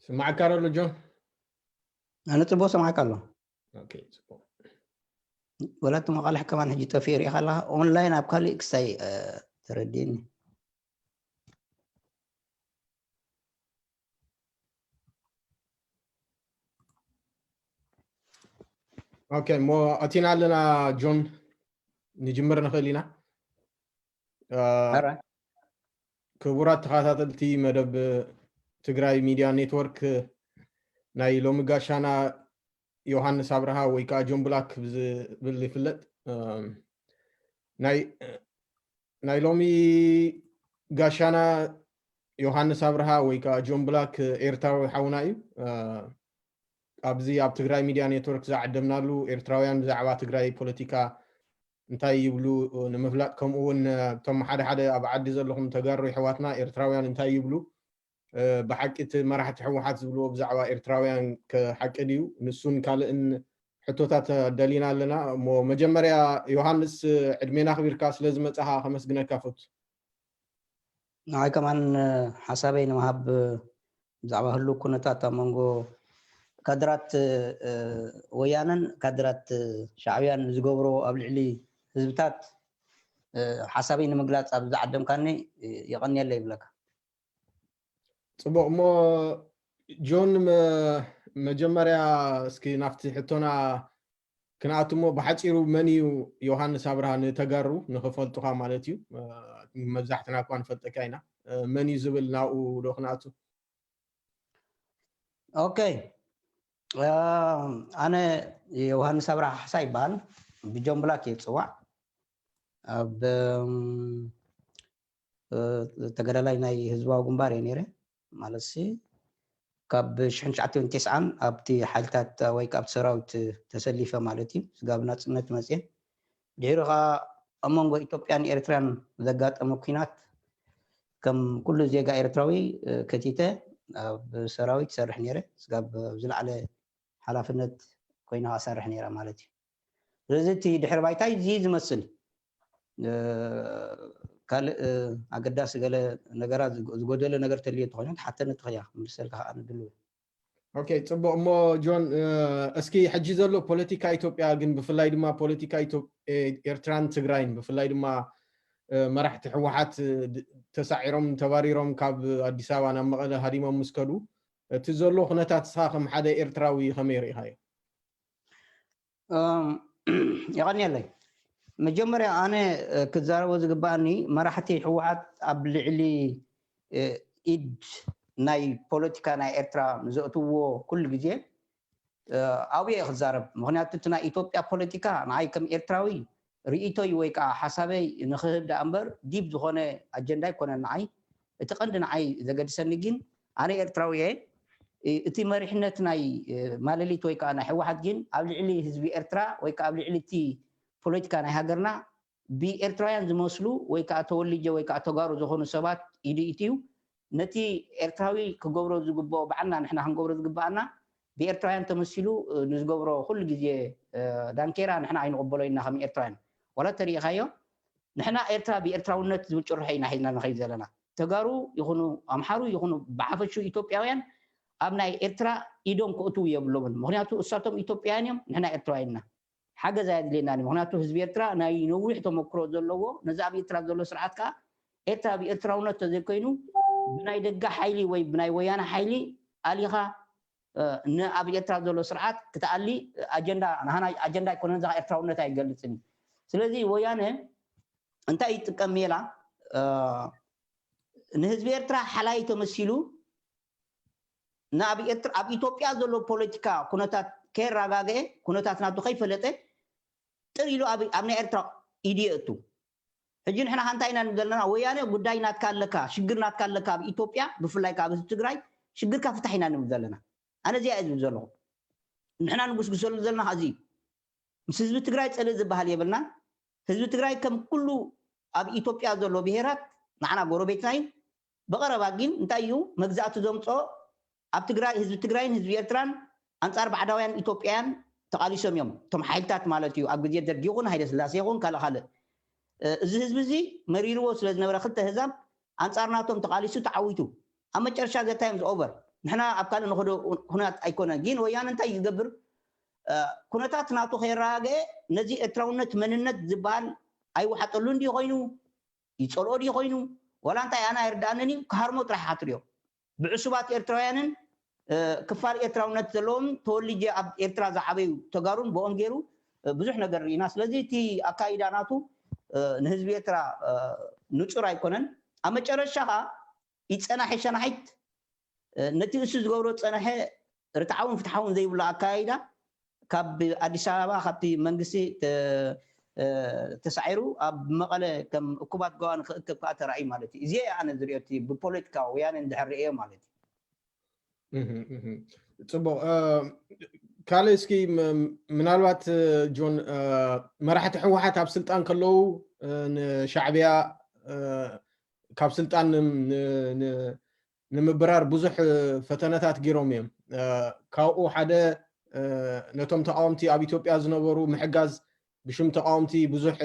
ስማዕካ ኣሎ ጆን? ኣነ ጽቡቅ ሰማዕካ ኣሎ። ኦኬ፣ ጽቡቅ። ወላ እቲ መቃልሕ ከማን ሕጂ ጠፊኡ ሪኢኻ ኣለኻ። ኦንላይን ኣብ ካሊእ ክሳይ፣ እ፣ ተረዲእኒ። ኦኬ፣ እሞ ኣቲና ኣለና ጆን፣ ንጅምር ንኽእል ኢና። እ፣ ኣረ። ክቡራት ተኸታተልቲ መደብ ትግራይ ሚድያ ኔትወርክ፣ ናይ ሎሚ ጋሻና ዮሃንስ ኣብርሃ ወይ ከዓ ጆን ብላክ ብዝብል ይፍለጥ። እም፣ ናይ፣ ናይ ሎሚ ጋሻና ዮሃንስ ኣብርሃ ወይ ከዓ ጆን ብላክ ኤርትራዊ ሓውና እዩ። እ፣ ኣብዚ ኣብ ትግራይ ሚድያ ኔትወርክ ዝዓደምናሉ ኤርትራውያን ብዛዕባ ትግራይ ፖለቲካ እንታይ ይብሉ ንምፍላጥ፣ ከምኡ እውን እቶም ሓደ ሓደ ኣብ ዓዲ ዘለኹም ተጋሩ ኣሕዋትና ኤርትራውያን እንታይ ይብሉ፣ እ፣ ብሓቂ እቲ መራሕቲ ህወሓት ዝብልዎ ብዛዕባ ኤርትራውያን ከ ሓቂ ድዩ? ንሱን ካልእን ሕቶታት ኣዳሊና ኣለና። እሞ መጀመርያ ዮሃንስ፣ ዕድሜና ኣኽቢርካ ስለ ዝመጻኻ ከመስግነካ ፈቱ። ንዓይ ከማን፣ እ፣ ሓሳበይ ንምሃብ፣ እ፣ ብዛዕባ ህሉው ኩነታት ኣብ መንጎ ካድራት፣ እ፣ ወያነን ካድራት፣ እ፣ ሻዕብያን ዝገብሮ ኣብ ልዕሊ ህዝብታት፣ እ፣ ሓሳበይ ንምግላጽ ኣብ ዝዓደምካኒ፣ እ፣ የቐንየለይ ይብለካ። ጽቡቕ። እሞ ጆን፣ መ-፣ መጀመርያ እስኪ ናብቲ ሕቶና ክንኣቱ እሞ፣ ብሓጺሩ መን እዩ ዮሃንስ ኣብርሃ ንተጋሩ ንኽፈልጡኻ ማለት እዩ? እ፣ መብዛሕትና እኳ ንፈልጠካ ኢና። እ፣ መን እዩ ዝብል ናብኡ ዶ ክንኣቱ? ኦኬ። እ፣ ኣነ ዮሃንስ ኣብርሃ ካሕሳ ይበሃል። ብጆን ብላክ እየ ዝጽዋዕ። ኣብ፣ እም፣ እ፣ ተጋዳላይ ናይ ህዝባዊ ግንባር እየ ነይረ። ማለትሲ ካብ ሽሕን ትሽዓተ ሚእትን ተስዓን ኣብቲ ሓይልታት ወይ ካብ ሰራዊት ተሰሊፈ ማለት እዩ። ስጋብ ናጽነት መጽየ። ድሒሩ ኸኣ ኣብ መንጎ ኢትዮጵያን ኤርትራን ዘጋጠመ ኲናት ከም ኩሉ ዜጋ ኤርትራዊ፣ እ፣ ከቲተ ኣብ ሰራዊት ይሰርሕ ነይረ። ስጋብ ኣብ ዝለዓለ ሓላፍነት ኮይነ ኸኣ እሰርሕ ነይረ ማለት እዩ። ስለዚ እቲ ድሕሪ ባይታ እዚ ዝመስል፣ እ፣ ካልእ፣ እ፣ ኣገዳሲ ገለ ነገራት ዝጎ-፣ ዝጎደለ ነገር ተልዮ እንተኾይኑ ትሓተኒ ትኽእል ኢኻ፣ ክምልሰልካ ኸኣ ንድልው። ኦኬ፣ ጽቡቕ። እሞ ጆን፣ እ፣ እስኪ ሕጂ ዘሎ ፖለቲካ ኢትዮጵያ ግን ብፍላይ ድማ ፖለቲካ ኢትዮ-፣ ኤ-፣ ኤርትራን ትግራይን ብፍላይ ድማ፣ እ፣ መራሕቲ ህወሓት፣ እ፣ ድ-፣ ተሳዒሮም ተባሪሮም ካብ ኣዲስ ኣበባ ናብ መቐለ ሃዲሞም ምስ ከዱ እቲ ዘሎ ኩነታት ንስኻ ከም ሓደ ኤርትራዊ ከመይ ርኢኻዮ? እም፣ የቐንየለይ። መጀመርያ ኣነ፣ እ፣ ክዛረቦ ዝግባኣኒ መራሕቲ ህወሓት ኣብ ልዕሊ፣ እ፣ ኢድ ናይ ፖለቲካ ናይ ኤርትራ ንዘእትውዎ ኩሉ ግዜ፣ እ፣ ኣብኡ እየ ክዛረብ። ምኽንያቱ እቲ ናይ ኢትዮጵያ ፖለቲካ ንዓይ ከም ኤርትራዊ ርእይቶይ ወይ ከዓ ሓሳበይ ንኽህብ ደኣ እምበር ዲብ ዝኾነ ኣጀንዳ ኣይኮነን ንዓይ። እቲ ቀንዲ ንዓይ ዘገድሰኒ ግን ኣነ ኤርትራዊ እየ። እ፣ እቲ መሪሕነት ናይ፣ እ፣ ማለሊት ወይ ከዓ ናይ ህወሓት ግን ኣብ ልዕሊ ህዝቢ ኤርትራ ወይ ከዓ ኣብ ልዕሊ እቲ ፖለቲካ ናይ ሃገርና ብኤርትራውያን ዝመስሉ ወይ ከዓ ተወልጀ ወይ ከዓ ተጋሩ ዝኾኑ ሰባት ኢዱ ኢትዩ ነቲ ኤርትራዊ ክገብሮ ዝግብኦ ባዕልና ንሕና ክንገብሮ ዝግብኣና ብኤርትራውያን ተመሲሉ፣ እ፣ ንዝገብሮ ኩሉ ግዜ፣ እ፣ ዳንኬራ ንሕና ኣይንቕበሎ ኢና ከም ኤርትራውያን። ዋላ ተሪኢኻዮ ንሕና ኤርትራ ብኤርትራውነት ዝብል ጭርሖ ኢና ሒዝና ንኸይድ ዘለና። ተጋሩ ይኹኑ ኣምሓሩ ይኹኑ ብሓፈሹ ኢትዮጵያውያን ኣብ ናይ ኤርትራ ኢዶም ክእትዉ የብሎምን። ምኽንያቱ እሳቶም ኢትዮጵያውያን እዮም፣ ንሕና ኤርትራውያን ኢና። ሓገዝ ኣየድልየናን እዩ። ምኽንያቱ ህዝቢ ኤርትራ ናይ ነዊሕ ተመክሮ ዘለዎ፣ ነዚ ኣብ ኤርትራ ዘሎ ስርዓት ከኣ ኤርትራ ብኤርትራውነት ተዘይኮይኑ ብናይ ደገ ሓይሊ ወይ ብናይ ወያነ ሓይሊ ኣሊኻ፣ እ፣ ንኣብ ኤርትራ ዘሎ ስርዓት ክትኣሊ ኣጀንዳ፣ ናህና ኣጀንዳ ኣይኮነን፣ እዛ ኤርትራውነት ኣይገልጽን እዩ። ስለዚ ወያነ እንታይ ይጥቀም ሜላ፣ እ፣ ንህዝቢ ኤርትራ ሓላይ ተመሲሉ ንኣብ ኤርትራ፣ ኣብ ኢትዮጵያ ዘሎ ፖለቲካ ኩነታት ከየራጋግአ፣ ኩነታት ናቱ ከይፈለጠ ጥር ኢሉ ኣብ፣ ኣብ ናይ ኤርትራ ኢዱ የእቱ። ሕጂ ንሕና ከ እንታይ ኢና ንብል ዘለና? ወያነ ጉዳይ ናትካ ኣለካ፣ ሽግር ናትካ ኣለካ ኣብ ኢትዮጵያ፣ ብፍላይ ከኣ ኣብ ህዝቢ ትግራይ ሽግርካ ፍታሕ ኢና ንብል ዘለና። ኣነ እዚኣ እየ ዝብል ዘለኹ። ንሕና ንጉስጉሰሉ ዘለና እዚ እዩ። ምስ ህዝቢ ትግራይ ጽልእ ዝበሃል የብልናን። ህዝቢ ትግራይ ከም ኩሉ ኣብ ኢትዮጵያ ዘሎ ብሄራት ንዓና ጎረቤትና እዩ። ብቐረባ ግን እንታይ እዩ መግዛእቲ ዘምጽኦ? ኣብ ትግራይ ህዝቢ ትግራይን ህዝቢ ኤርትራን ኣንጻር ባዕዳውያን ኢትዮጵያውያን ተቓሊሶም እዮም። እቶም ሓይልታት ማለት እዩ። ኣብ ግዜ ደርጊ ይኹን ሃይለ ስላሴ ይኹን ካልእ ካልእ፣ እ፣ እዚ ህዝቢ እዚ መሪርዎ ስለ ዝነበረ ክልተ ህዛብ ኣንጻር ናቶም ተቓሊሱ ተዓዊቱ። ኣብ መጨረሻ ዘታዮም ዝኦቨር ንሕና ኣብ ካልእ ንኸዶ ኩነታት ኣይኮነን። ግን ወያነ እንታይ ይገብር? ኩነታት ናቱ ከየረጋገአ ነዚ ኤርትራውነት መንነት ዝበሃል ኣይወሓጠሉን ድዩ ኮይኑ፣ ይፀልኦ ድዩ ኮይኑ፣ ዋላ እንታይ ኣና ኣይርድኣንን እዩ፣ ክሃርሞ ጥራሕ ሓትር እዮም። ብዕሱባት ኤርትራውያንን ክፋል ኤርትራውነት ዘለዎም ተወልጀ ኣብ ኤርትራ ዝዓበዩ ተጋሩን ብኦም ገይሩ ብዙሕ ነገር ርኢና። ስለዚ እቲ ኣካይዳ ናቱ ንህዝቢ ኤርትራ ንፁር ኣይኮነን። ኣብ መጨረሻ ከዓ ይፀናሒ ሸናሒት ነቲ እሱ ዝገብሮ ዝፀነሐ ርትዓውን ፍትሓውን ዘይብሉ ኣካያይዳ ካብ ኣዲስ ኣበባ ካብቲ መንግስቲ ተሳዒሩ ኣብ መቐለ ከም እኩባት ገዋን ክእከብ ከዓ ተራእዩ ማለት እዩ። እዚ ኣነ ዝሪኦ እቲ ብፖለቲካ ወያነ እንድሕር ርእዮ ማለት እዩ። ፅቡቅ ካልእ እስኪ ምናልባት ጆን መራሕቲ ህወሓት ኣብ ስልጣን ከለዉ ንሻዕብያ ካብ ስልጣን ንምብራር ብዙሕ ፈተነታት ገይሮም እዮም። ካብኡ ሓደ ነቶም ተቃወምቲ ኣብ ኢትዮጵያ ዝነበሩ ምሕጋዝ ብሽም ተቃወምቲ ብዙሕ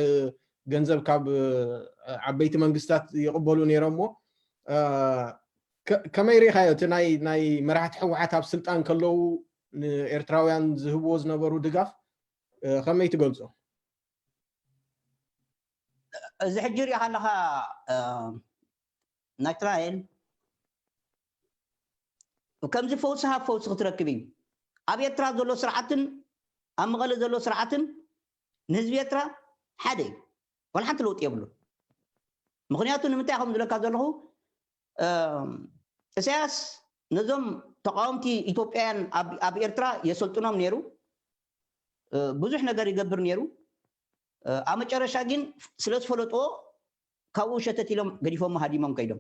ገንዘብ ካብ ዓበይቲ መንግስታት ይቕበሉ ነይሮም እሞ ከመይ ርኢኻዮ እቲ ናይ ናይ መራሕቲ ህወሓት ኣብ ስልጣን ከለዉ ንኤርትራውያን ዝህብዎ ዝነበሩ ድጋፍ ከመይ ትገልጾ? እዚ ሕጂ ሪኢኻ ኣለኻ ናትናኤል ከምዚ ፈውሲ ሃብ ፈውሲ ክትረክብ እዩ። ኣብ ኤርትራ ዘሎ ስርዓትን ኣብ መቐለ ዘሎ ስርዓትን ንህዝቢ ኤርትራ ሓደ እዩ። ዋላ ሓንቲ ለውጢ የብሉን። ምክንያቱ ንምንታይ ከም ዝብለካ ዘለኹ እሰያስ ነዞም ተቃወምቲ ኢትዮጵያውያን ኣብ ኤርትራ የሰልጥኖም ነይሩ። ብዙሕ ነገር ይገብር ነይሩ። ኣብ መጨረሻ ግን ስለ ዝፈለጥዎ ካብኡ ሸተት ኢሎም ገዲፎሞ ሃዲሞም ከይዶም።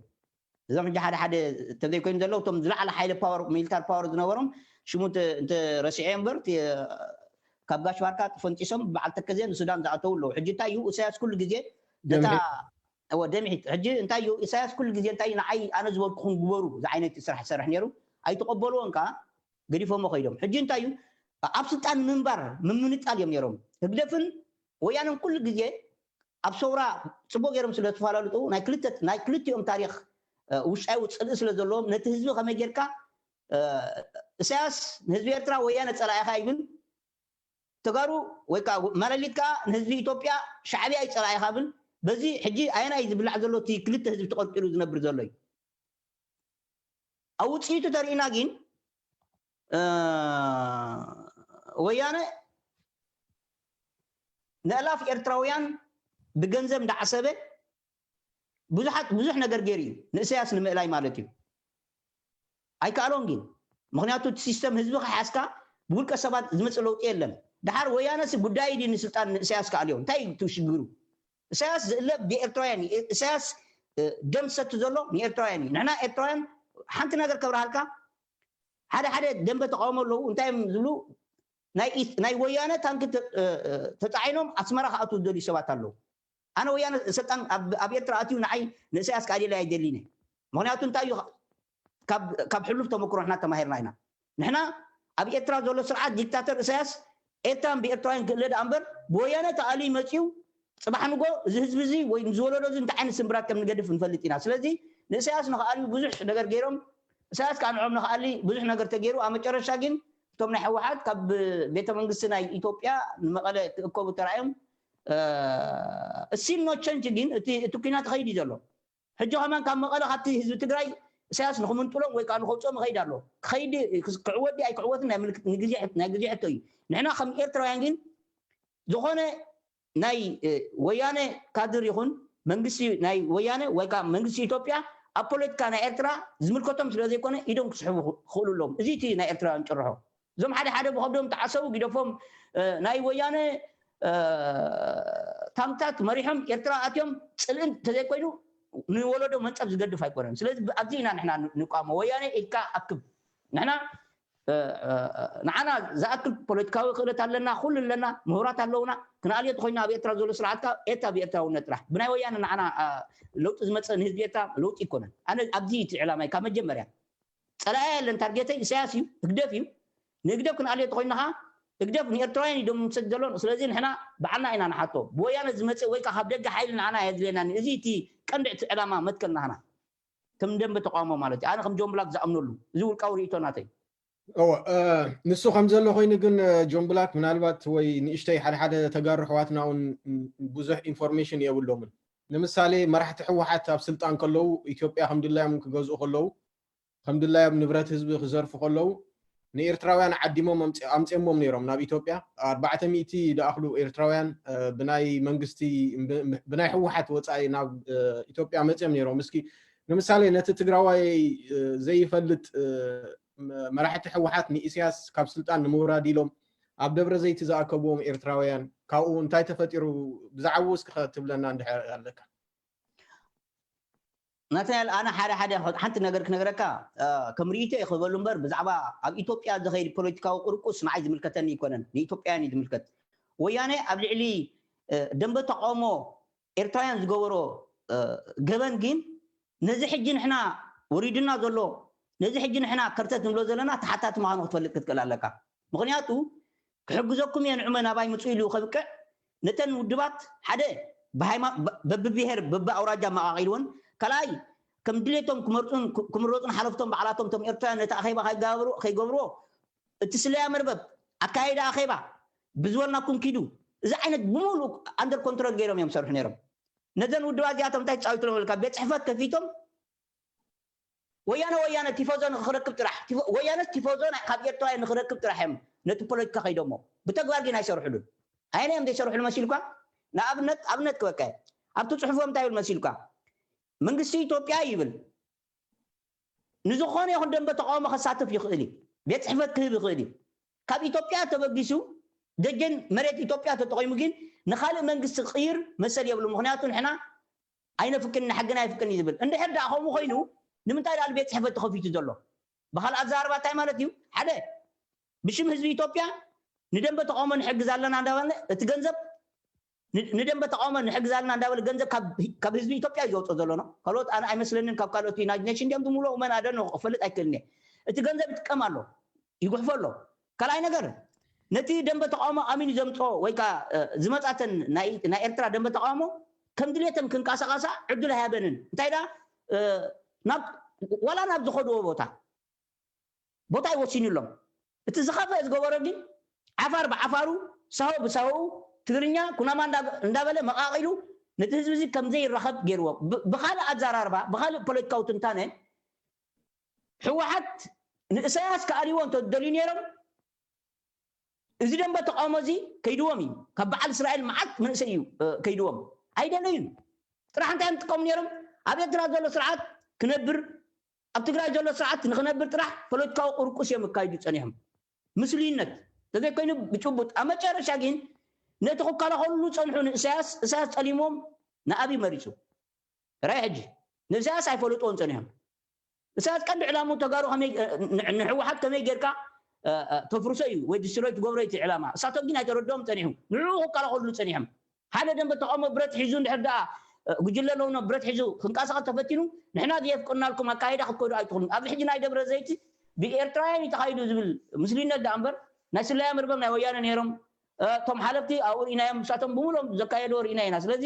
እዞም ሕጂ ሓደ ሓደ ተዘይኮይኑ ዘለዉ እቶም ዝለዓለ ሓይለ ፓወር ሚሊታር ፓወር ዝነበሮም ሽሙ እንተ ረሲዐ እምበር ካብ ጋሽ ባርካ ተፈንጢሶም በዓል ተከዜ ንሱዳን ዝኣተው ኣለዉ። ሕጂ እንታይ እዩ እሳያስ ኩሉ ግዜ ነታ እወ ደምሒት ሕጂ እንታይ እዩ እሳያስ ኩሉ ግዜ እንታይ ንዓይ ኣነ ዝበልኩኹም ግበሩ ዝዓይነት ስራሕ ዝሰርሕ ነይሩ ኣይተቀበልዎን ከዓ ገዲፎሞ ከይዶም። ሕጂ እንታይ እዩ ኣብ ስልጣን ምንባር ምምንጣል እዮም ነይሮም። ህግደፍን ወያነን ኩሉ ግዜ ኣብ ሰውራ ፅቡቅ ገይሮም ስለ ተፈላለጡ ናይ ክልተ ናይ ክልቲኦም ታሪክ ውሽጣዊ ፅልኢ ስለ ዘለዎም ነቲ ህዝቢ ከመይ ጌርካ እሳያስ ንህዝቢ ኤርትራ ወያነ ፀላኢኻ ይብል ተጋሩ ወይ ከዓ ማለሊት ከዓ ንህዝቢ ኢትዮጵያ ሻዕብያ ይፀላኢኻ ብል በዚ ሕጂ ኣየናይ ዝብላዕ ዘሎ እቲ ክልተ ህዝቢ ተቆርቂሩ ዝነብር ዘሎ እዩ ኣብ ውፅኢቱ ተሪእና ግን ወያነ ንእላፍ ኤርትራውያን ብገንዘብ እንዳዓሰበ ብዙሓት ብዙሕ ነገር ገይሩ እዩ ንእሰያስ ንምእላይ ማለት እዩ ኣይከኣሎን ግን ምክንያቱ እቲ ሲስተም ህዝቢ ከሓስካ ብውልቀ ሰባት ዝመፅእ ለውጢ የለን ደሓር ወያነሲ ጉዳይ ድዩ ንስልጣን ንእሰያስ ከኣልዮ እንታይ እዩ ሽግሩ እሰያስ ዝእለ ብኤርትራውያን እዩ እሰያስ ደም ሰቲ ዘሎ ንኤርትራውያን እዩ ንሕና ኤርትራውያን ሓንቲ ነገር ከብርሃልካ ሓደ ሓደ ደንበ ተቃውሞ ኣለዉ እንታይ እዮም ዝብሉ ናይ ወያነ ታንኪ ተፃዒኖም ኣስመራ ክኣትዉ ዝደልዩ ሰባት ኣለዉ ኣነ ወያነ ሰልጣን ኣብ ኤርትራ ኣትዩ ንዓይ ንእሰያስ ክኣልየለይ ኣይደሊነ ምክንያቱ እንታይ እዩ ካብ ሕሉፍ ተመክሮ ንሕና ተማሂርና ኢና ንሕና ኣብ ኤርትራ ዘሎ ስርዓት ዲክታተር እሰያስ ኤርትራን ብኤርትራውያን ክእለ ደኣ እምበር ብወያነ ተኣልዩ መፅዩ ፅባሕ ንጎ እዚ ህዝቢ እዚ ወይ ዝወለዶ እዚ እንታይ ዓይነት ስምብራት ከም ንገድፍ ንፈልጥ ኢና ስለዚ ንእሰያስ ንክኣልዩ ብዙሕ ነገር ገይሮም እሰያስ ከዓ ንዖም ንክኣሊ ብዙሕ ነገር ተገይሩ ኣብ መጨረሻ ግን እቶም ናይ ህወሓት ካብ ቤተ መንግስቲ ናይ ኢትዮጵያ ንመቐለ ክእከቡ ተራእዮም እሲል ኖ ቸንጅ ግን እቲ ኩናት ይኸይድ እዩ ዘሎ ሕጂ ከማን ካብ መቐለ ካብቲ ህዝቢ ትግራይ እሰያስ ንክምንጥሎም ወይ ከዓ ንከውፅኦም ይኸይድ ኣሎ ክኸይድ ክዕወት ኣይክዕወትን ናይ ግዜ ሕቶ እዩ ንሕና ከም ኤርትራውያን ግን ዝኾነ ናይ ወያነ ካድር ይኹን መንግስቲ ናይ ወያነ ወይ ከዓ መንግስቲ ኢትዮጵያ ኣብ ፖለቲካ ናይ ኤርትራ ዝምልከቶም ስለ ዘይኮነ ኢዶም ክስሕቡ ክኽእሉ ኣለዎም እዚ እቲ ናይ ኤርትራውያን ጭርሖ እዞም ሓደ ሓደ ብከብዶም ተዓሰቡ ግደፎም ናይ ወያነ ታንክታት መሪሖም ኤርትራ ኣትዮም ፅልእን ተዘይኮይኑ ንወለዶ መንፀፍ ዝገድፍ ኣይኮነን ስለዚ ኣብዚ ኢና ንሕና ንቃሞ ወያነ ኢድካ ኣክብ ንሕና ንዓና ዝኣክል ፖለቲካዊ ክእለት ኣለና ኩሉ ኣለና ምሁራት ኣለውና ክንኣልዮ ተኮይና ኣብ ኤርትራ ዘሎ ስርዓትካ ኤርትራ ብኤርትራውነት ጥራሕ ብናይ ወያነ ንዓና ለውጢ ዝመፀ ንህዝቢ ኤርትራ ለውጢ ይኮነን ኣነ ኣብዚ እቲ ዕላማይ ካብ መጀመርያ ፀላኢ የለን ታርጌተይ ኢሳያስ እዩ ህግደፍ እዩ ንህግደፍ ክንኣልዮ ተኮይና ከዓ ህግደፍ ንኤርትራውያን እዩ ደም ምሰድ ዘሎ ስለዚ ንሕና ባዕልና ኢና ንሓቶ ብወያነ ዝመፅእ ወይ ከዓ ካብ ደገ ሓይሊ ንዓና የድልየና እዚ እቲ ቀንዲ እቲ ዕላማ መትከል ናህና ከም ደንበ ተቃውሞ ማለት እዩ። ኣነ ከም ጆን ብላክ ዝኣምነሉ፣ እዚ ውልቃዊ ርእይቶ ናተይ። እወ፣ ንሱ ከም ዘሎ ኮይኑ ግን ጆን ብላክ ምናልባት ወይ ንእሽተይ ሓደ ሓደ ተጋሩ ኣሕዋትና እውን ብዙሕ ኢንፎርሜሽን የብሎምን። ንምሳሌ መራሕቲ ህወሓት ኣብ ስልጣን ከለዉ፣ ኢትዮጵያ ከም ድላዮም ክገዝኡ ከለዉ፣ ከም ድላዮም ንብረት ህዝቢ ክዘርፉ ከለዉ፣ ንኤርትራውያን ዓዲሞም ኣምፅኦሞም ነይሮም ናብ ኢትዮጵያ። ኣርባዕተ ሚእቲ ዝኣኽሉ ኤርትራውያን ብናይ መንግስቲ ብናይ ህወሓት ወፃኢ ናብ ኢትዮጵያ መፅኦም ነይሮም። እስኪ ንምሳሌ ነቲ ትግራዋይ ዘይፈልጥ መራሕቲ ህወሓት ንኢሳያስ ካብ ስልጣን ንምውራድ ኢሎም ኣብ ደብረ ዘይት ዝኣከብዎም ኤርትራውያን፣ ካብኡ እንታይ ተፈጢሩ ብዛዕባኡ እስኪ ክትብለና እንድሕር ኣለካ። ናትናኤል፣ ኣነ ሓደ ሓደ ሓንቲ ነገር ክነግረካ፣ ከም ርእይቶ እየ ክበሉ እምበር፣ ብዛዕባ ኣብ ኢትዮጵያ ዝኸይድ ፖለቲካዊ ቁርቁስ ንዓይ ዝምልከተኒ ኣይኮነን፣ ንኢትዮጵያውያን እዩ ዝምልከት። ወያነ ኣብ ልዕሊ ደንበ ተቃውሞ ኤርትራውያን ዝገበሮ ገበን ግን ነዚ ሕጂ ንሕና ወሪዱና ዘሎ፣ ነዚ ሕጂ ንሕና ከርተት ንብሎ ዘለና ተሓታቲ ምዃኑ ክትፈልጥ ክትክእል ኣለካ። ምኽንያቱ ክሕግዘኩም እየ ንዑመ ናባይ ምፁ ኢሉ ከብቅዕ፣ ነተን ውድባት ሓደ በብብሄር በብኣውራጃ መቃቒልወን፣ ካልኣይ ከም ድሌቶም ክመርፁን ክምረፁን ሓለፍቶም ባዕላቶም እቶም ኤርትራውያን ነቲ ኣኼባ ከይገብርዎ፣ እቲ ስለያ መርበብ ኣካይዳ ኣኼባ ብዝበልናኩም ኪዱ፣ እዚ ዓይነት ብምሉእ ኣንደር ኮንትሮል ገይሮም እዮም ሰርሑ ነይሮም። ነዘን ውድባት እዚኣቶም እንታይ ተፃዊትሎም ኢልካ ቤት ፅሕፈት ከፊቶም ወያነ ወያነ ቲፎዞ ንክረክብ ጥራሕ፣ ወያነ ቲፎዞ ካብ ኤርትራ ንክረክብ ጥራሕ እዮም ነቲ ፖለቲካ ከይዶሞ። ብተግባር ግን ኣይሰርሕሉን። ኣየና እዮም ዘይሰርሕሉ መሲልኳ? ንኣብነት ኣብነት ክበካ ኣብቲ ፅሑፎም እንታይ ይብል መሲልኳ? መንግስቲ ኢትዮጵያ ይብል ንዝኾነ ይኹን ደንበ ተቃውሞ ከሳትፍ ይኽእል እዩ። ቤት ፅሕፈት ክህብ ይኽእል እዩ። ካብ ኢትዮጵያ ተበጊሱ ደጀን መሬት ኢትዮጵያ ተጠቂሙ ግን ንካልእ መንግስቲ ክቕይር መሰል የብሉ። ምክንያቱ ንሕና ኣይነፍቅን፣ ንሕግና ኣይፍቅን እዩ ዝብል። እንድሕር ደኣ ከምኡ ኮይኑ ንምንታይ ደኣ ቤት ፅሕፈት ተኸፊቱ ዘሎ? ብካልእ ኣዘራርባ እንታይ ማለት እዩ? ሓደ ብሽም ህዝቢ ኢትዮጵያ ንደንበ ተቃውሞ ንሕግዝ ኣለና እንዳበለ እቲ ገንዘብ ንደንበ ተቃውሞ ንሕግዝ ኣለና እንዳበለ ገንዘብ ካብ ህዝቢ ኢትዮጵያ እዩ ዘውፅኦ ዘሎ ነው። ካልኦት ኣነ ኣይመስለንን ካብ ካልኦት ዩናይትድ ኔሽን እንዲኦም ብምልኦ መን ኣደነ ክፈልጥ ኣይክእልን እየ። እቲ ገንዘብ ይጥቀም ኣሎ፣ ይጉሕፎ ኣሎ። ካልኣይ ነገር ነቲ ደንበ ተቃውሞ ኣሚኑ ዘምፅኦ ወይ ከዓ ዝመፃተን ናይ ኤርትራ ደንበ ተቃውሞ ከም ድሌተን ክንቀሳቀሳ ዕድል ኣይሃበንን። እንታይ ዳ ናብ ዋላ ናብ ዝኸድዎ ቦታ ቦታ ይወሲኑሎም። እቲ ዝኸፍአ ዝገበሮ ግን ዓፋር ብዓፋሩ፣ ሳሆ ብሳሆኡ፣ ትግርኛ ኩናማ እንዳበለ መቃቂሉ ነቲ ህዝቢ እዚ ከምዘይራኸብ ገይርዎ። ብካልእ ኣዘራርባ ብካልእ ፖለቲካዊ ትንታነ ህወሓት ንእሳያስ ክኣልይዎ እንተደልዩ ነይሮም እዚ ደንበ ተቃውሞ እዚ ከይድዎም እዩ። ካብ በዓል እስራኤል መዓት መንእሰይ እዩ ከይድዎም። ኣይደለዩን። ጥራሕ እንታይ እዮም ዝጥቀሙ ነይሮም? ኣብ ኤርትራ ዘሎ ስርዓት ክነብር፣ ኣብ ትግራይ ዘሎ ስርዓት ንክነብር ጥራሕ ፖለቲካዊ ቁርቁስ እዮም ይካይዱ ፀኒሖም። ምስሉይነት ተዘይኮይኑ ብጭቡጥ ኣብ መጨረሻ ግን ነቲ ክከላኸሉ ዝፀንሑ ንእሳያስ እሳያስ ፀሊሞም ንኣብይ መሪፁ። ራይ ሕጂ ንእሳያስ ኣይፈለጥዎን ፀኒሖም። እሳያስ ቀንዲ ዕላሙ ተጋሩ ንሕወሓት ከመይ ጌርካ ተፍርሶ እዩ ወይ ዲስትሮይ ትገብሮ እቲ ዕላማ። እሳቶም ግን ኣይተረድኦም ፀኒሑ ንዕኡ ክከላኸሉ ፀኒሖም። ሓደ ደንበ ተቃውሞ ብረት ሒዙ እንድሕር ደኣ ጉጅለ ኣለውና ብረት ሒዙ ክንቀሳቀስ ተፈቲኑ ንሕና ዘየፍቅድናልኩም ኣካይዳ ክትከዱ ኣይትኽእሉን። ኣብዚ ሕጂ ናይ ደብረ ዘይቲ ብኤርትራውያን እዩ ተኻይዱ ዝብል ምስሉይነት ደኣ እምበር ናይ ስለያ መርበብ ናይ ወያነ ነይሮም። እቶም ሓለፍቲ ኣብኡ ርኢናዮም፣ ንሳቶም ብምሉኦም ዘካየድዎ ርኢና ኢና። ስለዚ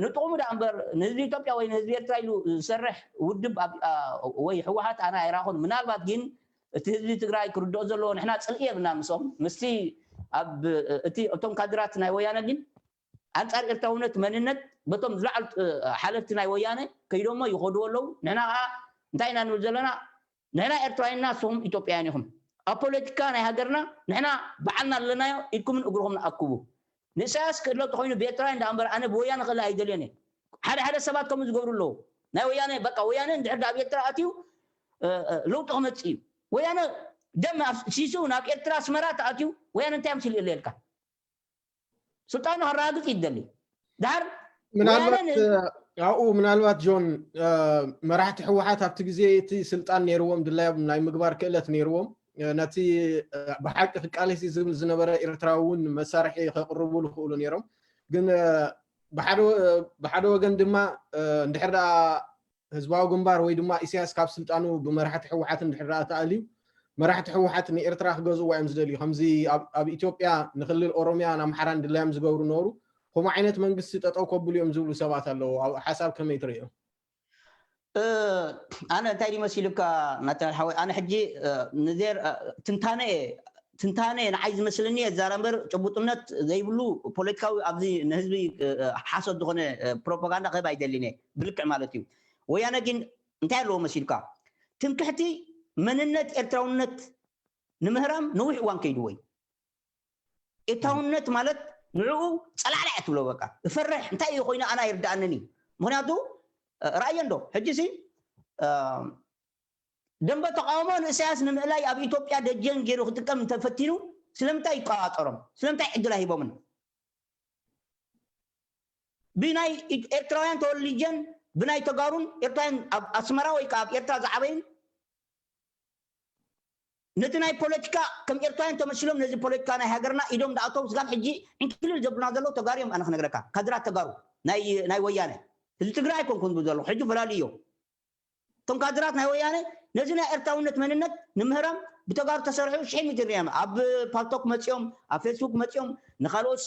ንጥቕሙ ደኣ እምበር ንህዝቢ ኢትዮጵያ ወይ ንህዝቢ ኤርትራ ኢሉ ዝሰርሕ ውድብ ወይ ህወሓት ኣነ ኣይረኣኹን። ምናልባት ግን እቲ ህዝቢ ትግራይ ክርድኦ ዘለዎ ንሕና ፅልኢ የብልና ምሶም ምስቲ ኣብ እቲ እቶም ካድራት ናይ ወያነ ግን ኣንፃር ኤርትራውነት መንነት በቶም ዝለዓሉ ሓለፍቲ ናይ ወያነ ከይዶሞ ይኸድዎ ኣለዉ። ንሕና ከዓ እንታይ ኢና ንብል ዘለና? ንሕና ኤርትራውያን ኢና፣ ንስኹም ኢትዮጵያውያን ኢኹም። ኣብ ፖለቲካ ናይ ሃገርና ንሕና በዓልና ኣለናዮ፣ ኢድኩምን እግርኹምን ኣክቡ። ንእሳያስ ክእሎ ተኾይኑ ብኤርትራውያን ደኣ እምበር ኣነ ብወያነ ክእለ ኣይደልዮን እየ። ሓደ ሓደ ሰባት ከምኡ ዝገብሩ ኣለዉ። ናይ ወያነ በቃ ወያነ እንድሕር ኣብ ኤርትራ ኣትዩ ለውጢ ክመፅእ እዩ። ወያነ ደም ኣፍሲሱ ናብ ኤርትራ ኣስመራ ተኣትዩ ወያነ እንታይ ኣምሲሉ ይእለየልካ? ስልጣኑ ከረጋግፅ ይደሊ። ድሓር ምናልባት ኣብኡ ምናልባት ጆን መራሕቲ ህወሓት ኣብቲ ግዜ እቲ ስልጣን ነይርዎም ድላዮም ናይ ምግባር ክእለት ነይርዎም ነቲ ብሓቂ ክቃለስ ዝብል ዝነበረ ኤርትራዊ እውን መሳርሒ ከቅርቡ ዝኽእሉ ነይሮም። ግን ብሓደ ወገን ድማ እንድሕር ደኣ ህዝባዊ ግንባር ወይ ድማ ኢሳያስ ካብ ስልጣኑ ብመራሕቲ ህወሓት እንድሕር ደኣ ተኣልዩ መራሕቲ ህወሓት ንኤርትራ ክገዝእዋ እዮም ዝደልዩ። ከምዚ ኣብ ኢትዮጵያ ንክልል ኦሮሚያን ኣምሓራን ድላዮም ዝገብሩ ነበሩ። ከምኡ ዓይነት መንግስቲ ጠጠው ከብሉ እዮም ዝብሉ ሰባት ኣለዉ። ኣብ ሓሳብ ከመይ ትርእዮ? ኣነ እንታይ ድዩ መሲሉካ ናተናል ሓወይ? ኣነ ሕጂ ንዜር ትንታነ እየ ትንታነ እየ ንዓይ ዝመስለኒ እየ ዝዛረብ እምበር፣ ጭቡጥነት ዘይብሉ ፖለቲካዊ፣ ኣብዚ ንህዝቢ ሓሶት ዝኾነ ፕሮፓጋንዳ ክህብ ኣይደልን እየ፣ ብልክዕ ማለት እዩ። ወያነ ግን እንታይ ኣለዎ መሲልካ? ትምክሕቲ መንነት ኤርትራውነት ንምህራም ነዊሕ እዋን ከይድዎ እዩ። ኤርትራውነት ማለት ንዕኡ ጸላዕላዕ እያ ትብሎ። በቃ እፈርሕ፣ እንታይ እዩ ኮይኑ ኣና ይርድኣንን እዩ። ምክንያቱ እ፣ ራእየ እንዶ ሕጂ ሲ እ፣ ደንበ ተቃውሞ ንእሳያስ ንምእላይ ኣብ ኢትዮጵያ ደጀን ገይሩ ክጥቀም እንተፈቲኑ ስለምንታይ ይቆጻጸሮም? ስለምንታይ ዕድል ኣይሂቦምን? ብናይ ኤርትራውያን ተወሊጀን ብናይ ተጋሩን ኤርትራውያን ኣብ ኣስመራ ወይ ከዓ ኣብ ኤርትራ ዝዓበዩን ነቲ ናይ ፖለቲካ ከም ኤርትራውያን ተመሲሎም ነዚ ፖለቲካ ናይ ሃገርና ኢዶም ዳኣተው ስጋብ ሕጂ ዕንክልል ዘብሉና ዘለዉ ተጋሩ እዮም። ኣነ ክነግረካ ካድራት ተጋሩ ናይ ናይ ወያነ ህዝቢ ትግራይ ኣይኮንኩን ዝብል ዘለኹ ሕጂ ፈላልዮ። እቶም ካድራት ናይ ወያነ ነዚ ናይ ኤርትራውነት መንነት ንምህራም ብተጋሩ ተሰርሑ ሽሕ ሚትር እዮም ኣብ ፓልቶክ መፂኦም ኣብ ፌስቡክ መፂኦም ንካልኦት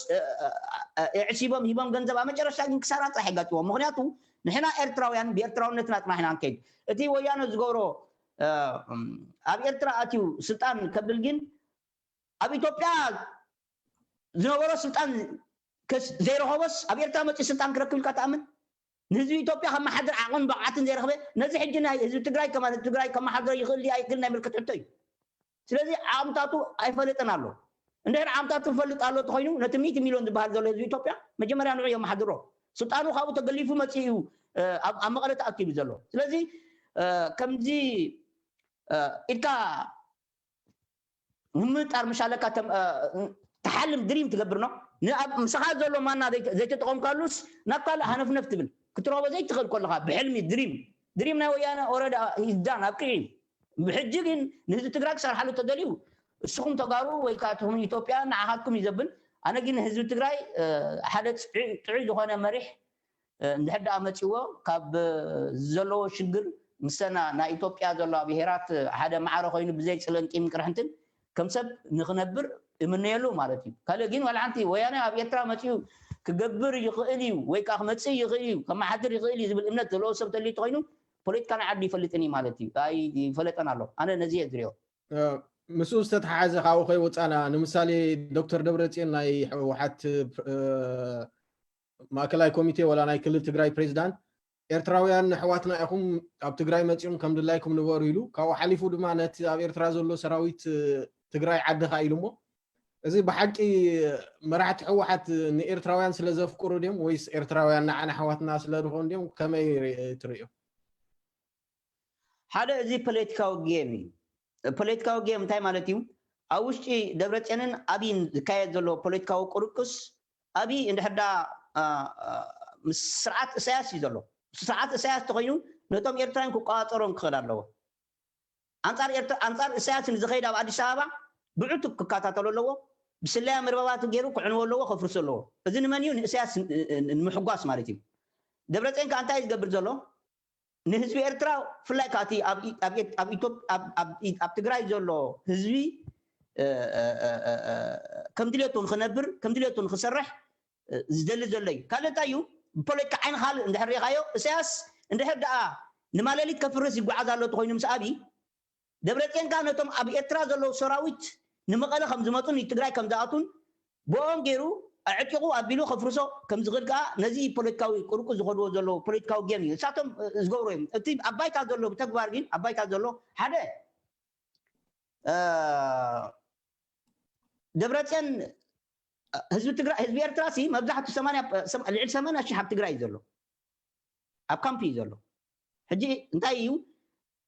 ዕሲቦም ሂቦም ገንዘብ ኣብ መጨረሽታ ግን ክሳራ ጥራሕ የጋጥዎም። ምክንያቱ ንሕና ኤርትራውያን ብኤርትራውነትና ጥራሕ ኢና ንከይድ። እቲ ወያነ ዝገብሮ ኣብ ኤርትራ ኣትዩ ስልጣን ከብል ግን ኣብ ኢትዮጵያ ዝነበሮ ስልጣን ዘይረኸቦስ ኣብ ኤርትራ መፅኡ ስልጣን ክረክብ ኢልካ ትኣምን? ንህዝቢ ኢትዮጵያ ከመሓድር ዓቕምን ብቕዓትን ዘይረኸበ ነዚ ሕጂ ናይ ህዝቢ ትግራይ ከማ ትግራይ ከመሓድሮ ይኽእል ድዩ ኣይክእል ናይ ምልክት ሕቶ እዩ። ስለዚ ዓቕምታቱ ኣይፈልጥን ኣሎ። እንድሕር ዓቕምታቱ ይፈልጥ ኣሎ ተኮይኑ ነቲ ሚእቲ ሚልዮን ዝበሃል ዘሎ ህዝቢ ኢትዮጵያ መጀመርያ ንዑ የመሓድሮ። ስልጣኑ ካብኡ ተገሊፉ መፅኡ እዩ ኣብ መቐለ ተኣኪቡ ዘሎ። ስለዚ ከምዚ ኢልካ ምምጣር ምሽ ኣለካ። ተሓልም ድሪም ትገብር ነው። ንኣብ ምሳኻ ዘሎ ማና ዘይተጠቐምካሉስ ናብ ካልእ ሃነፍነፍ ትብል ክትረኽቦ ዘይትኽእል ከለኻ ብሕልሚ ድሪም ድሪም ናይ ወያነ ኦረዳ ይዳን ኣብቅዒ። ብሕጂ ግን ንህዝቢ ትግራይ ክሰርሓሉ ተደልዩ እስኹም ተጋሩ ወይ ከዓ ትኹም ኢትዮጵያ ንዓኻትኩም ይዘብል። ኣነ ግን ህዝቢ ትግራይ ሓደ ጥዑይ ዝኾነ መሪሕ እንድሕር ደኣ መፂዎ ካብ ዘለዎ ሽግር ምሰና ናይ ኢትዮጵያ ዘለዋ ብሄራት ሓደ ማዕረ ኮይኑ ብዘይ ፅልእን ቂምን ቅርሕንትን ከም ሰብ ንክነብር እምነየሉ ማለት እዩ። ካልእ ግን ዋላ ሓንቲ ወያነ ኣብ ኤርትራ መፂኡ ክገብር ይኽእል እዩ ወይ ከዓ ክመፅእ ይኽእል እዩ ከመሓድር ይኽእል እዩ ዝብል እምነት ዘለዎ ሰብ ተልዩ ተኮይኑ ፖለቲካ ናይ ዓዱ ይፈልጥን እዩ ማለት እዩ። ኣይፈለጠን ኣሎ። ኣነ ነዚ እየ ዝሪኦ። ምስኡ ዝተተሓሓዘ ካብኡ ከይወፃና ንምሳሌ ዶክተር ደብረፅዮን ናይ ህወሓት ማእከላይ ኮሚቴ ወላ ናይ ክልል ትግራይ ፕሬዚዳንት ኤርትራውያን ኣሕዋትና ኢኹም ኣብ ትግራይ መፂኹም ከም ድላይኩም ንበሩ ኢሉ ካብኡ ሓሊፉ ድማ ነቲ ኣብ ኤርትራ ዘሎ ሰራዊት ትግራይ ዓድኻ ኢሉ እሞ እዚ ብሓቂ መራሕቲ ህወሓት ንኤርትራውያን ስለ ዘፍቅሩ ድዮም ወይስ ኤርትራውያን ንዓና ኣሕዋትና ስለ ዝኾኑ ድዮም? ከመይ ትርእዮ? ሓደ እዚ ፖለቲካዊ ጌም እዩ። ፖለቲካዊ ጌም እንታይ ማለት እዩ? ኣብ ውሽጢ ደብረፅዮንን ኣብይን ዝካየድ ዘሎ ፖለቲካዊ ቁርቁስ ኣብይ እንድሕር ዳ ምስ ስርዓት እሳያስ እዩ ዘሎ። ምስ ስርዓት እሳያስ ተኮይኑ ነቶም ኤርትራውያን ክቆፃፀሮም ክኽእል ኣለዎ። ኣንፃር እሳያስ ንዝኸይድ ኣብ ኣዲስ ኣበባ ብዕቱብ ክከታተሎ ኣለዎ። ብስለያ መርበባቱ ገይሩ ክዕንዎ ኣለዎ፣ ከፍርሶ ኣለዎ። እዚ ንመን እዩ? ንእሳያስ ንምሕጓስ ማለት እዩ። ደብረፅዮን ከዓ እንታይ እዩ ዝገብር ዘሎ? ንህዝቢ ኤርትራ ብፍላይ ከዓ እቲ ኣብ ትግራይ ዘሎ ህዝቢ ከም ድሌቱ ንክነብር ከም ድሌቱ ንክሰርሕ ዝደሊ ዘሎ እዩ። ካልእ እንታይ እዩ? ብፖለቲካ ዓይኒ ካልእ እንድሕር ሪኢኻዮ እሳያስ እንድሕር ደኣ ንማለሊት ከፍርስ ይጓዓዝ ኣሎ ተኮይኑ ምስ ኣብይ ደብረፅዮን ከዓ ነቶም ኣብ ኤርትራ ዘለዉ ሰራዊት ንመቐለ ከም ዝመፁን ንትግራይ ከም ዝኣቱን ብኦም ገይሩ ኣዕጢቑ ኣቢሉ ከፍርሶ ከም ዝኽእል ከዓ ነዚ ፖለቲካዊ ቁርቁ ዝኸድዎ ዘለዉ ፖለቲካዊ ጌም እዩ። እሳቶም ዝገብሩ እዮም። እቲ ኣብ ባይታ ዘሎ ብተግባር ግን ኣብ ባይታ ዘሎ ሓደ ደብረፅዮን ህዝቢ ትግራይ ህዝቢ ኤርትራ ሲ መብዛሕቱ ልዕሊ ሰማንያ ሺሕ ኣብ ትግራይ እዩ ዘሎ። ኣብ ካምፕ እዩ ዘሎ። ሕጂ እንታይ እዩ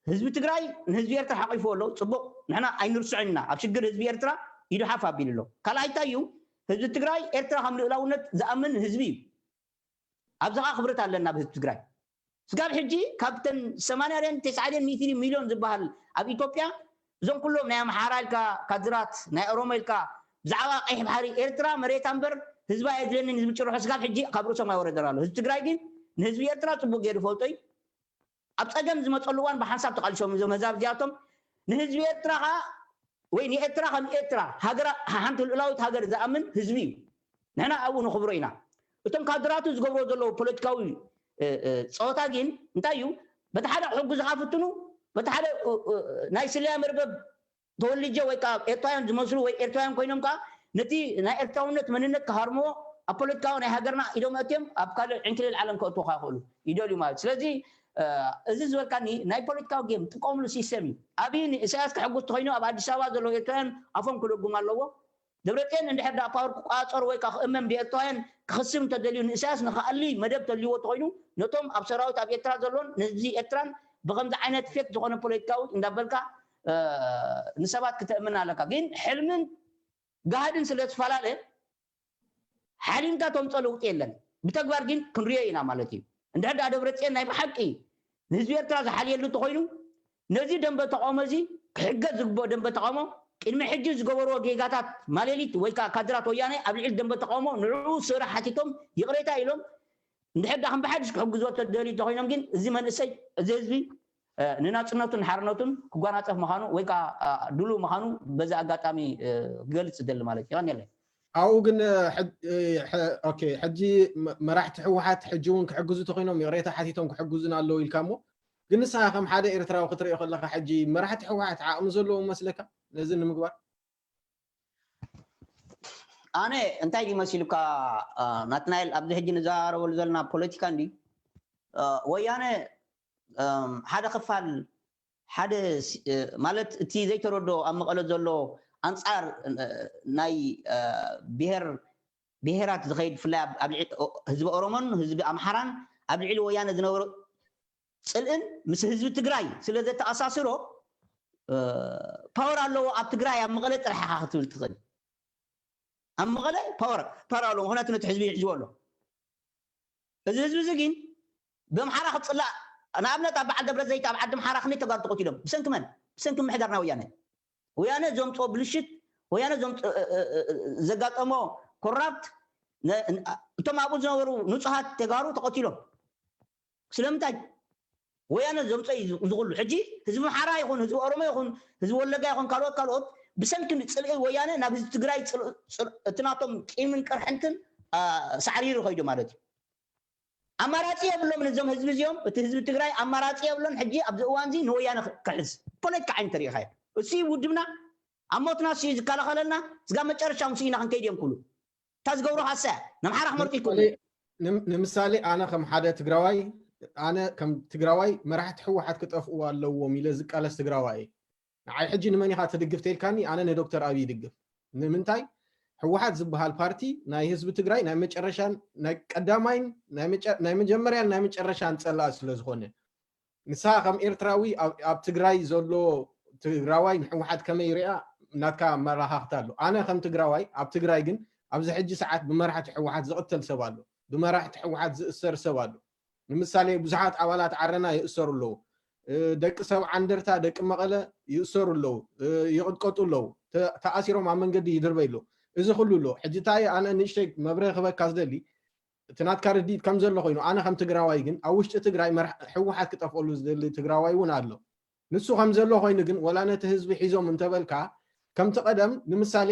ህዝቢ ትግራይ ንህዝቢ ኤርትራ ሓቂፍዎ ኣሎ። ፅቡቅ ንሕና ኣይንርስዖን ኢና። ኣብ ሽግር ህዝቢ ኤርትራ ኢዱ ሓፍ ኣቢሉ ኣሎ። ካልኣይ እንታይ እዩ ህዝቢ ትግራይ ኤርትራ ከም ልእላውነት ዝኣምን ህዝቢ እዩ። ኣብዚ ከዓ ክብረት ኣለና ኣብ ህዝቢ ትግራይ። ስጋብ ሕጂ ካብተን ሰማንያ ድን ተስዓ ድን ሚእቲ ሚልዮን ዝበሃል ኣብ ኢትዮጵያ እዞም ኩሎም ናይ ኣምሓራ ኢልካ ካድራት ናይ ኦሮሞ ኢልካ ብዛዕባ ቀይሕ ባሕሪ ኤርትራ መሬታ እምበር ህዝባ የድልየንን ዝብል ጭርሖ ስጋብ ሕጂ ካብ ርእሶም ኣይወረደን ኣሎ። ህዝቢ ትግራይ ግን ንህዝቢ ኤርትራ ፅቡቅ ገይሩ ይፈልጦ እዩ። ኣብ ፀገም ዝመፀሉ እዋን ብሓንሳብ ተቃሊሶም እዞም ህዛብ እዚኣቶም ንህዝቢ ኤርትራ ከዓ ወይ ንኤርትራ ከም ኤርትራ ሃገራ ሓንቲ ልኡላዊት ሃገር ዝኣምን ህዝቢ እዩ። ንሕና ኣብኡ ንኽብሮ ኢና። እቶም ካድራቱ ዝገብርዎ ዘለዉ ፖለቲካዊ ፀወታ ግን እንታይ እዩ? በቲ ሓደ ክሕግዙኻ ፍትኑ፣ በቲ ሓደ ናይ ስለያ መርበብ ተወልጀ ወይ ከዓ ኤርትራውያን ዝመስሉ ወይ ኤርትራውያን ኮይኖም ከዓ ነቲ ናይ ኤርትራውነት መንነት ክሃርምዎ፣ ኣብ ፖለቲካዊ ናይ ሃገርና ኢዶም ኣእትዮም ኣብ ካልእ ዕንክሊል ዓለም ከእትውካ ይኽእሉ ይደልዩ ማለት። ስለዚ እዚ ዝበልካኒ ናይ ፖለቲካዊ ጌም ጥቀምሉ ሲስተም እዩ። ኣብይ ንኢሳያስ ክሕጉስ ተኮይኑ ኣብ ኣዲስ ኣበባ ዘለዉ ኤርትራውያን ኣፎም ክደጉም ኣለዎ። ደብረፅዮን እንድሕር ዳ ፓወር ክቋፀሩ ወይ ከዓ ክእመም ብኤርትራውያን ክኽስብ እንተደልዩ ንኢሳያስ ንክኣሊ መደብ ተልይዎ ተኮይኑ ነቶም ኣብ ሰራዊት ኣብ ኤርትራ ዘለውን ንህዝቢ ኤርትራን ብከምዚ ዓይነት ፌክ ዝኾነ ፖለቲካዊ እንዳበልካ ንሰባት ክተእምን ኣለካ። ግን ሕልምን ጋህድን ስለ ዝፈላለ ሓሊምካ ተምፀ ለውጢ የለን። ብተግባር ግን ክንሪኦ ኢና ማለት እዩ። እንድሕር ዳ ደብረፅዮን ናይ ብሓቂ ንህዝቢ ኤርትራ ዝሓልየሉ እንተኮይኑ ነዚ ደንበ ተቃውሞ እዚ ክሕገዝ ዝግብኦ ደንበ ተቃውሞ ቅድሚ ሕጂ ዝገበርዎ ጌጋታት ማሌሊት ወይ ከዓ ካድራት ወያነ ኣብ ልዕሊ ደንበ ተቃውሞ ንዕኡ ስእረ ሓቲቶም ይቕሬታ ኢሎም እንድሕር ዳ ከም ብሓድሽ ክሕግዝዎ ተደልዩ እንተኮይኖም ግን እዚ መንእሰይ እዚ ህዝቢ ንናፅነቱን ሓርነቱን ክጓናፀፍ ምዃኑ ወይ ከዓ ድሉው ምዃኑ በዚ ኣጋጣሚ ክገልፅ ዝደሊ ማለት እዩ። ይቐንየለይ። ኣብኡ ግን ሕጂ መራሕቲ ህወሓት ሕጂ እውን ክሕግዙ ተኮይኖም ይቕሬታ ሓቲቶም ክሕግዙና ኣለዉ ኢልካ እሞ ግን ንስኻ ከም ሓደ ኤርትራዊ ክትሪኦ ከለካ ሕጂ መራሕቲ ህወሓት ዓቕሚ ዘለዎም መስለካ ነዚ ንምግባር? ኣነ እንታይ ድዩ መሲሉካ ናትናኤል፣ ኣብዚ ሕጂ ንዘራረበሉ ዘለና ፖለቲካ እንዲ ወያነ ሓደ ክፋል ሓደ ማለት እቲ ዘይተረዶ ኣብ መቐለ ዘሎ ኣንፃር ናይ ብሄር ብሄራት ዝኸይድ ብፍላይ ህዝቢ ኦሮሞን ህዝቢ ኣምሓራን ኣብ ልዕሊ ወያነ ዝነበሩ ፅልእን ምስ ህዝቢ ትግራይ ስለ ዘተኣሳስሮ ፓወር ኣለዎ ኣብ ትግራይ ኣብ መቐለ ጥራሕ ኢኻ ክትብል ትኽእል። ኣብ መቐለ ፓወር ፓወር ኣለዎ፣ ምክንያቱ ነቲ ህዝቢ ይሕዝዎ ኣሎ። እዚ ህዝቢ እዚ ግን ብኣምሓራ ክፅላእ ንኣብነት ኣብ በዓል ደብረ ዘይት ኣብ ዓዲ ኣምሓራ ክንደይ ተጋሩ ተቆቲሎም ብሰንኪ መን? ብሰንኪ ምሕዳርና ወያነ። ወያነ ዘምፅኦ ብልሽት ወያነ ዘጋጠሞ ኮራፕት እቶም ኣብኡ ዝነበሩ ንፁሃት ተጋሩ ተቐቲሎም። ስለምንታይ? ወያነ ዘምፀ እዩ ዝኩሉ። ሕጂ ህዝቢ ኣምሓራ ይኹን ህዝቢ ኦሮሞ ይኹን ህዝቢ ወለጋ ይኹን ካልኦት ካልኦት ብሰንኪ ፅልኢ ወያነ ናብ ህዝቢ ትግራይ እቲ ናቶም ቂምን ቅርሕንትን ሳዕሪሩ ከይዱ ማለት እዩ። ኣማራፂ የብሎምን እዞም ህዝቢ እዚኦም። እቲ ህዝቢ ትግራይ ኣማራፂ የብሎን። ሕጂ ኣብዚ እዋን እዚ ንወያነ ክሕዝ ፖለቲካ ዓይነት ተሪኢኻዮ። እሱ ውድብና ኣብ ሞትና እሱ ዝከላኸለልና ስጋ መጨረሻ ምስ ኢና ክንከይድ እዮም ክብሉ እታ ዝገብሩ ሃሳ ነምሓራ ክመርጡ ይክእሉ። ንምሳሌ ኣነ ከም ሓደ ትግራዋይ ኣነ ከም ትግራዋይ መራሕቲ ህወሓት ክጠፍኡ ኣለዎም ኢለ ዝቃለስ ትግራዋይ ንዓይ ሕጂ ንመን ኢኻ ትድግፍ ተልካኒ ኣነ ንዶክተር ኣብይ ይድግፍ። ንምንታይ ህወሓት ዝበሃል ፓርቲ ናይ ህዝቢ ትግራይ ናይ መጨረሻን ናይ ቀዳማይን ናይ መጀመርያን ናይ መጨረሻን ፀላእ ስለዝኾነ ንስኻ ከም ኤርትራዊ ኣብ ትግራይ ዘሎ ትግራዋይ ንህወሓት ከመይ ይሪኣ ናትካ ኣመላኻኽታ ኣሎ። ኣነ ከም ትግራዋይ ኣብ ትግራይ ግን ኣብዚ ሕጂ ሰዓት ብመራሕቲ ህወሓት ዝቕተል ሰብ ኣሎ፣ ብመራሕቲ ህወሓት ዝእሰር ሰብ ኣሎ። ንምሳሌ ብዙሓት ኣባላት ዓረና ይእሰሩ ኣለዉ። ደቂ ሰብ ዓንደርታ ደቂ መቐለ ይእሰሩ ኣለዉ፣ ይቕጥቀጡ ኣለዉ፣ ተኣሲሮም ኣብ መንገዲ ይድርበዩ ኣለዉ። እዚ ኩሉ ኣሎ። ሕጂ እንታይ ኣነ ንእሽተይ መብርሂ ክበካ ዝደሊ እቲ ናትካ ርድኢት ከም ዘሎ ኮይኑ ኣነ ከም ትግራዋይ ግን ኣብ ውሽጢ ትግራይ ህወሓት ክጠፍኣሉ ዝደሊ ትግራዋይ እውን ኣሎ። ንሱ ከም ዘሎ ኮይኑ ግን ወላ ነቲ ህዝቢ ሒዞም እንተበልካ ከምቲ ቀደም ንምሳሌ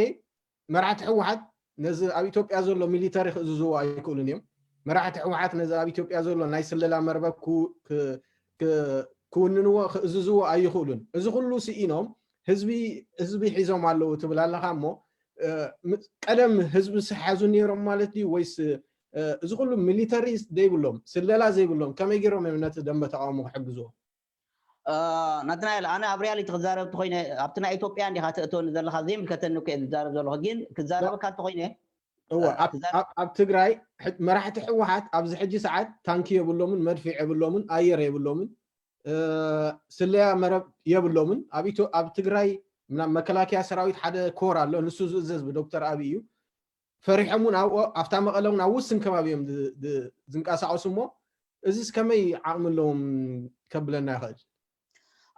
መራሕቲ ህወሓት ነዚ ኣብ ኢትዮጵያ ዘሎ ሚሊተሪ ክእዝዝዎ ኣይክእሉን እዮም። መራሕቲ ህወሓት ነዚ ኣብ ኢትዮጵያ ዘሎ ናይ ስለላ መርበብ ክውንንዎ ክእዝዝዎ ኣይኽእሉን። እዚ ኩሉ ስኢኖም ህዝቢ ህዝቢ ሒዞም ኣለዉ ትብል ኣለኻ እሞ ቀደም ህዝቢ ስሓዙ ነይሮም ማለት ድዩ ወይስ እዚ ኩሉ ሚሊተሪ ዘይብሎም ስለላ ዘይብሎም ከመይ ገይሮም እዮም ነቲ ደንበ ተቃውሞ ክሕግዝዎ? ናትናኤል ኣነ ኣብ ሪያሊቲ ክዛረብ ተኮይነ ኣብቲ ናይ ኢትዮጵያ እንዲካ ተእተወኒ ዘለካ ዘይምልከተኒ እኮ ዝዛረብ ዘለኩ ግን ክዛረበካ እንተኮይነ እወ ኣብ ትግራይ መራሕቲ ህወሓት ኣብዚ ሕጂ ሰዓት ታንኪ የብሎምን መድፍዕ የብሎምን ኣየር የብሎምን ስለያ መረብ የብሎምን ኣብ ትግራይ መከላከያ ሰራዊት ሓደ ኮር ኣሎ ንሱ ዝእዘዝ ብዶክተር ኣብይ እዩ ፈሪሖም እውን ኣብታ መቐለ እውን ኣብ ውስን ከባቢ እዮም ዝንቀሳቀሱ እሞ እዚስ ከመይ ዓቕሚ ኣለዎም ከብለና ይኽእል?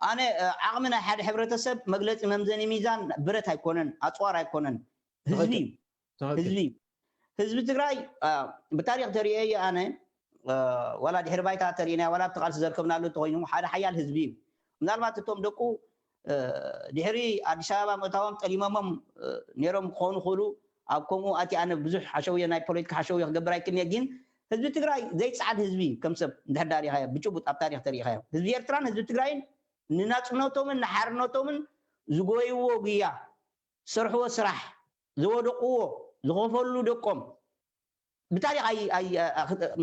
ኣነ ዓቕሚ ናይ ሓደ ሕብረተሰብ መግለፂ መምዘኒ ሚዛን ብረት ኣይኮነን፣ ኣፅዋር ኣይኮነን፣ ህዝቢ እዩ። ህዝቢ እዩ። ህዝቢ ትግራይ ብታሪክ ተሪኦ እየ ኣነ ዋላ ድሕሪ ባይታ ተሪእና ዋላ ኣብቲ ቃልሲ ዘርከብናሉ እንተኮይኑ ሓደ ሓያል ህዝቢ እዩ። ምናልባት እቶም ደቁ ድሕሪ ኣዲስ ኣበባ ምእታዎም ጠሊሞሞም ነይሮም ክኾኑ ክእሉ ኣብ ከምኡ ኣቲ ኣነ ብዙሕ ሓሸውዮ ናይ ፖለቲካ ሓሸውዮ ክገብር ኣይክእልን እየ ግን ህዝቢ ትግራይ ዘይፅዓድ ህዝቢ እዩ። ከም ሰብ እንድሕር ዳሪኻዮ ብጭቡጥ ኣብ ታሪክ ተሪኢኻዮ ህዝቢ ኤርትራን ህዝቢ ትግራይን ንናፅነቶምን ንሓርነቶምን ዝጎይዎ ጉያ፣ ዝሰርሕዎ ስራሕ፣ ዝወደቅዎ፣ ዝኸፈሉ ደቆም ብታሪክ ኣይ- ኣይ-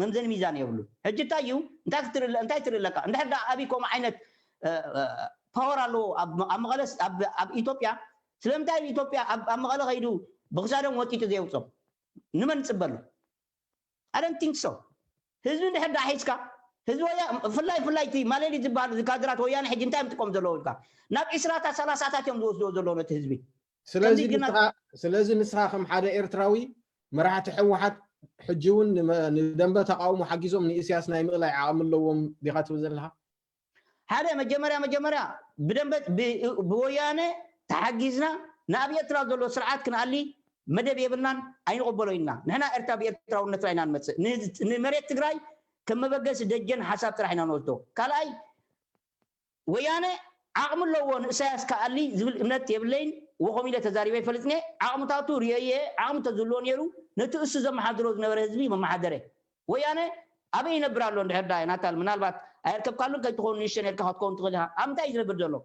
መምዘኒ ሚዛን የብሉ። ሕጂ እንታይ እዩ እንታይ ክትርኢ- እንታይ ትርኢ ኣለካ? እንድሕር ዳ ኣብይ ከምኡ ዓይነት ፓወር ኣለዎ ኣብ ኣብ መቐለስ ኣብ ኣብ ኢትዮጵያ ስለምንታይ ኢትዮጵያ ኣብ ኣብ መቐለ ከይዱ ብክሳዶም ወጢጡ ዘየውፅኦም ንመን ንፅበሉ? I don't think so። ህዝቢ እንድሕር ዳ ሒዝካ ህዝቢ ወያ ብፍላይ ብፍላይ እቲ ማለሊት ዝበሃል እዚ ካድራት ወያነ ሕጂ እንታይ እዮም ጥቀም ዘለዉ ኢልካ ናብ ዒስራታት ሰላሳታት እዮም ዝወስድዎ ዘለዉ ነቲ ህዝቢ። ስለዚ ከምዚ ግና ንስኻ ስለዚ ንስኻ ከም ሓደ ኤርትራዊ መራሕቲ ህወሓት ሕጂ እውን ንመ- ንደንበ ተቃውሞ ሓጊዞም ንኢሳያስ ናይ ምእላይ ዓቕሚ ኣለዎም ዲኻ ትብል ዘለኻ? ሓደ መጀመርያ መጀመርያ ብደንበ ብ- ብወያነ ተሓጊዝና ንኣብ ኤርትራ ዘሎ ስርዓት ክንኣሊ መደብ የብልናን ኣይንቕበሎ ኢና። ንሕና ኤርትራ ብኤርትራውነትና ኢና ንመፅእ። ን- ንመሬት ትግራይ ከም መበገሲ ደጀን ሓሳብ ጥራሕ ኢና ንወስዶ። ካልኣይ ወያነ ዓቕሚ ኣለዎ ንእሳያስ ክኣሊ ዝብል እምነት የብለይን። ወኸም ኢለ ተዛሪበ ይፈልጥኒ። ዓቕምታቱ ርእየ ዓቕሚ ተዝህልዎ ነይሩ ነቲ እሱ ዘመሓድሮ ዝነበረ ህዝቢ መመሓደረ። ወያነ ኣበይ ይነብር ኣሎ እንድሕር ዳ ናታል ምናልባት ኣየርከብካሉን ከይትኸውን ንእሽተን ኤርካ ክትከውን ትኽእል ኢኻ። ኣብ ምንታይ እዩ ዝነብር ዘሎ?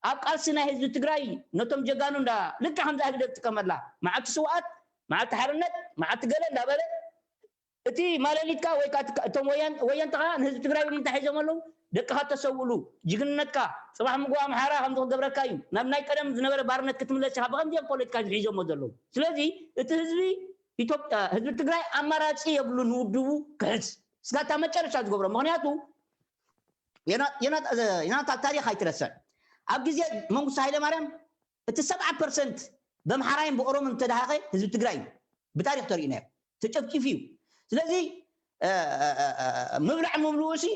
ኣብ ቃልሲ ናይ ህዝቢ ትግራይ ነቶም ጀጋኑ እንዳ ልክዕ ከምዚ ኣግደ ትጥቀመላ መዓልቲ ስውኣት መዓልቲ ሓርነት መዓልቲ ገለ እንዳበለ እቲ ማለሊትካ ወይ ከዓ እቶም ወየንትኻ ንህዝቢ ትግራይ ብምንታይ ሒዞም ኣለዉ? ደቅኻ ተሰውእሉ ጅግንነትካ ፅባሕ ምጎ ኣምሓራ ከም ዝገብረካ እዩ። ናብ ናይ ቀደም ዝነበረ ባርነት ክትምለስ ኢኻ። ብኸምዚኦም ፖለቲካ ሒዞሞ ዘለዉ። ስለዚ እቲ ህዝቢ ኢትዮጵያ ህዝቢ ትግራይ ኣማራፂ የብሉ ንውድቡ ክሕዝ ስጋታ መጨረሻ ዝገብሮ ምክንያቱ የናታ ታሪክ ኣይትረስዕ። ኣብ ግዜ መንግስቱ ሃይለማርያም እቲ ሰብዓ ፐርሰንት በምሓራይን ብኦሮሞን እንተደሃኸ ህዝቢ ትግራይ እዩ ብታሪክ ተርእዩና እዩ ተጨፍጭፉ እዩ። ስለዚ ምብላዕ ምብልኡ ሲ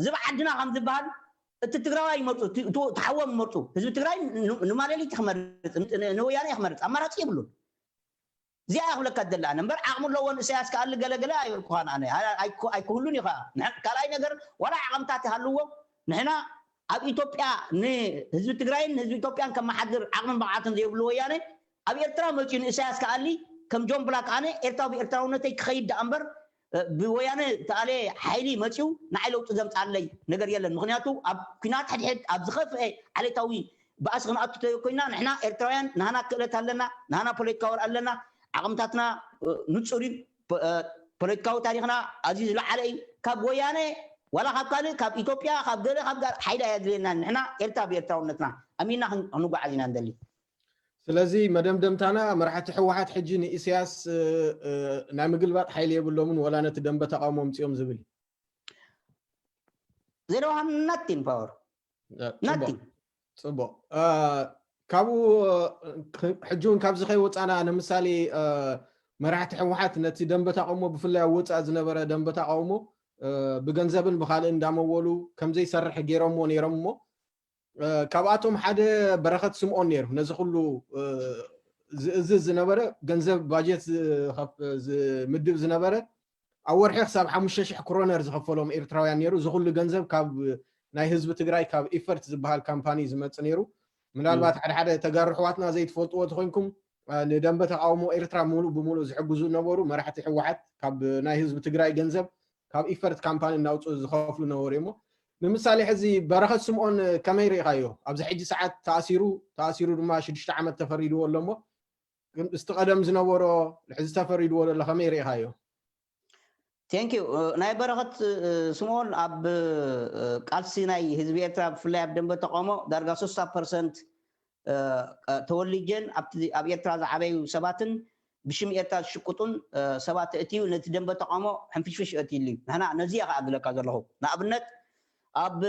ዝብ ዓድና ከም ዝበሃል እቲ ትግራዋይ ይመርፁ ትሓዎም ይመርፁ ህዝቢ ትግራይ ንማለሊት ክመርፅ ንወያነ ክመርፅ ኣማራፂ የብሉን። እዚኣ እያ ክብለካ ደላ ኣነ እምበር ዓቕሚ ኣለዎ ንእሳያስ ክኣሊ ገለገለ ኣይበልኩኻን ኣነ ኣይክህሉን እዩ ከዓ ካልኣይ ነገር ዋላ ዓቕምታት ይሃልዎ ንሕና ኣብ ኢትዮጵያ ንህዝቢ ትግራይን ንህዝቢ ኢትዮጵያን ከመሓድር ዓቕምን ብቕዓትን ዘይብሉ ወያነ ኣብ ኤርትራ መፅኡ ንእሳያስ ክኣሊ ከም ጆን ብላክ ኣነ ኤርትራ ብኤርትራውነተይ ክኸይድ ደኣ እምበር ብወያነ ተኣለ ሓይሊ መፅኡ ንዓይ ለውጢ ዘምፃለይ ነገር የለን ምክንያቱ ኣብ ኩናት ሕድሕድ ኣብ ዝኸፍአ ዓሌታዊ ብኣስ ክንኣቱ ተኮይና ንሕና ኤርትራውያን ናህና ክእለት ኣለና ናህና ፖለቲካዊ ኣለና ዓቕምታትና ንፁር እዩ ፖለቲካዊ ታሪክና ኣዝዩ ዝለዓለ እዩ ካብ ወያነ ዋላ ካብ ካልእ ካብ ኢትዮጵያ ካብ ገለ ካብ ጋር ሓይሊ ኣየድልየና ንሕና ኤርትራ ብኤርትራውነትና ኣሚንና ክንጓዓዝ ኢና ንደሊ ስለዚ መደምደምታና መራሕቲ ህወሓት ሕጂ ንኢሳያስ ናይ ምግልባጥ ሓይሊ የብሎምን ወላ ነቲ ደንበ ተቃውሞ ኣምፅኦም ዝብል they don't have nothing power nothing ፅቡቅ ካብኡ ሕጂ እውን ካብዚ ከይወፃና ንምሳሌ መራሕቲ ህወሓት ነቲ ደንበ ተቃውሞ ብፍላይ ኣብ ወፃኢ ዝነበረ ደንበ ተቃውሞ ብገንዘብን ብካልእ እንዳመወሉ ከምዘይሰርሕ ገይሮምዎ ነይሮም እሞ ካብኣቶም ሓደ በረኸት ስምኦን ነይሩ ነዚ ኩሉ ዝእዝዝ ዝነበረ ገንዘብ ባጀት ዝምድብ ዝነበረ ኣብ ወርሒ ክሳብ ሓሙሽተ ሽሕ ክሮነር ዝኸፈሎም ኤርትራውያን ነይሩ እዚ ኩሉ ገንዘብ ካብ ናይ ህዝቢ ትግራይ ካብ ኢፈርት ዝበሃል ካምፓኒ ዝመፅ ነይሩ ምናልባት ሓደ ሓደ ተጋሩ ኣሕዋትና ዘይትፈልጥዎ ተኮይንኩም ንደንበ ተቃውሞ ኤርትራ ሙሉእ ብሙሉእ ዝሕግዙ ነበሩ መራሕቲ ህወሓት ካብ ናይ ህዝቢ ትግራይ ገንዘብ ካብ ኢፈርት ካምፓኒ እናውፅኡ ዝኸፍሉ ነበሩ እሞ ንምሳሌ ሕዚ በረኸት ስምኦን ከመይ ርኢኻዮ ኣብዚ ሕጂ ሰዓት ተኣሲሩ ተኣሲሩ ድማ ሽዱሽተ ዓመት ተፈሪድዎ ኣሎ እሞ እስቲ ቀደም ዝነበሮ ሕዚ ተፈሪድዎ ዘሎ ከመይ ርኢኻዮ Thank you ናይ በረኸት ስምኦን ኣብ ቃልሲ ናይ ህዝቢ ኤርትራ ብፍላይ ኣብ ደንበ ተቃውሞ ዳርጋ ስሳ ፐርሰንት ተወሊጀን ኣብ ኤርትራ ዝዓበዩ ሰባትን ብሽም ኤርትራ ዝሽቅጡን ሰባት እትዩ ነቲ ደንበ ተቃውሞ ሕንፍሽፍሽ እትይሉ እዩ ንሕና ነዚ እያ ከኣ ዝብለካ ዘለኹ ንኣብነት ኣብ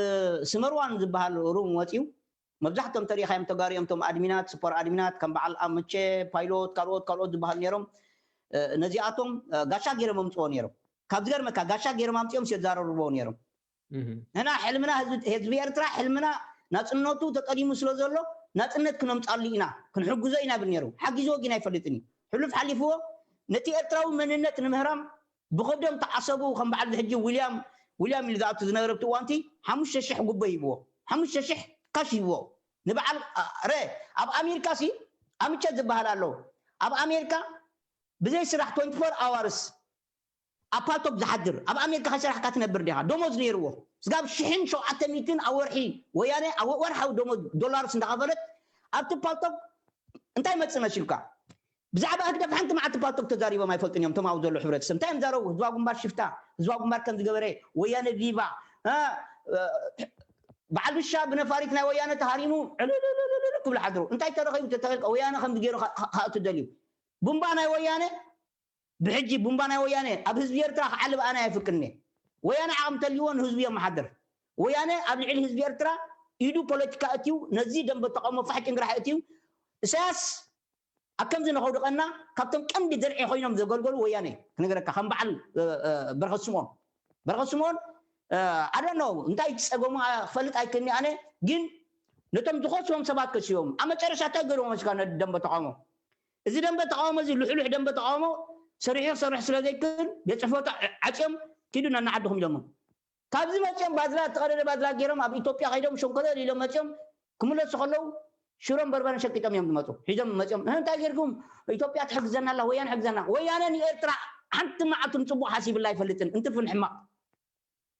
ስመርዋን ዝበሃል ሩም ወፅዩ መብዛሕቶም ተሪኻዮም ተጋሪኦም ቶም ኣድሚናት ስፖር ኣድሚናት ከም በዓል ኣምቼ ፓይሎት ካልኦት ካልኦት ዝበሃል ነይሮም ነዚኣቶም ጋሻ ገይሮም ኣምፅዎ ነይሮም ካብ ዝገርመካ ጋሻ ገይሮም ኣምፅኦም ሲዘራርብዎ ነይሮም ንሕና ሕልምና ህዝቢ ኤርትራ ሕልምና ናፅነቱ ተጠሊሙ ስለ ዘሎ ናፅነት ክነምፃሉ ኢና ክንሕግዞ ኢና ብል ነይሩ ሓጊዝዎ ግን ኣይፈልጥን እዩ ሕሉፍ ሓሊፍዎ ነቲ ኤርትራዊ መንነት ንምህራም ብኸብዶም ተዓሰቡ ከም በዓል ሕጂ ዊልያም ዊልያም ኢሉ ዝኣቱ ዝነበረ ብቲ እዋንቲ ሓሙሽተ ሽሕ ጉቦ ሂብዎ ሓሙሽተ ሽሕ ካሽ ሂብዎ ንበዓል ረ ኣብ ኣሜሪካ ሲ ኣምቸት ዝበሃል ኣለዉ ኣብ ኣሜሪካ ብዘይ ስራሕ twenty-four hours ኣብ ፓልቶክ ዝሓድር ኣብ ኣሜሪካ ከይሰራሕካ ትነብር ዲኻ? ደሞዝ ነይርዎ። ስጋብ ሽሕን ሸውዓተ ሚእትን ኣብ ወርሒ ወያነ ኣብ ወርሓዊ ደሞዝ ዶላርስ እንዳኸፈለት ኣብቲ ፓልቶክ እንታይ መጽእ መሲልካ? ብዛዕባ ህግደፍ ሓንቲ መዓልቲ ፓልቶክ ተዛሪቦም ኣይፈልጡን እዮም። እቶም ኣብኡ ዘለዉ ሕብረተሰብ እንታይ እዮም ዛረቡ? ህዝባዊ ግንባር ሽፍታ፣ ህዝባዊ ግንባር ከም ዝገበረ፣ ወያነ ቪቫ፣ እ፣ እ፣ በዓል ብሻ ብነፋሪት ናይ ወያነ ተሃሪሙ ዕልልልልል ክብሉ ሓድሩ። እንታይ ተረኺቡ ተተበልካ? ወያነ ከምዚ ገይሩ ከ-፣ ከ-፣ ከእቱ ደልዩ። ቡምባ ናይ ወያነ ብሕጂ ቡምባ ናይ ወያነ ኣብ ህዝቢ ኤርትራ ክዓልብ ኣነ ኣይፍቅድን እየ። ወያነ ዓቕሚ ተልይዎ ንህዝቡ የመሓድር። ወያነ ኣብ ልዕሊ ህዝቢ ኤርትራ ኢዱ ፖለቲካ እትዩ ነዚ ደንበ ተቃውሞ ፋሕ ጭንግራሕ እትዩ። ኢሳያስ ኣብ ከምዚ ንኸውድቐና ካብቶም ቀንዲ ድርዒ ኮይኖም ዘገልገሉ ወያነ ክነገረካ ከም በዓል እ፣ እ፣ በረኸት ስምኦን በረኸት ስምኦን ኣደኖ እንታይ ጸገሙ ክፈልጥ ኣይክእልኒ ኣነ። ግን ነቶም ዝኸስዎም ሰባት ከስዮም ኣብ መጨረሻ እንታይ ገይርዎም መስካ ነዚ ደንበ ተቃውሞ እዚ ደንበ ተቃውሞ እዚ ልሕሉሕ ደንበ ተቃውሞ ሰሪሑ ክሰርሕ ስለ ዘይክእል ቤት ጽሕፈቱ ዓጽዮም ኪዱ ነናዓድኹም ኢሎሞ። ካብዚ መጽኦም ባዝላ እተቐደደ ባዝላ ገይሮም ኣብ ኢትዮጵያ ከይዶም ሸንኮለል ኢሎም መጽኦም ክምለሱ ከለዉ ሽሮም በርበረን ሸቂጦም እዮም ዝመፁ። ሒዞም መጽኦም እንታይ ጌርኩም? ኢትዮጵያ ትሕግዘና ኣላ፣ ወያነ ሕግዘና። ወያነ ንኤርትራ ሓንቲ መዓልቲ ንጽቡቕ ሓሲብላ ኣይፈልጥን። እንትርፊ ንሕማቕ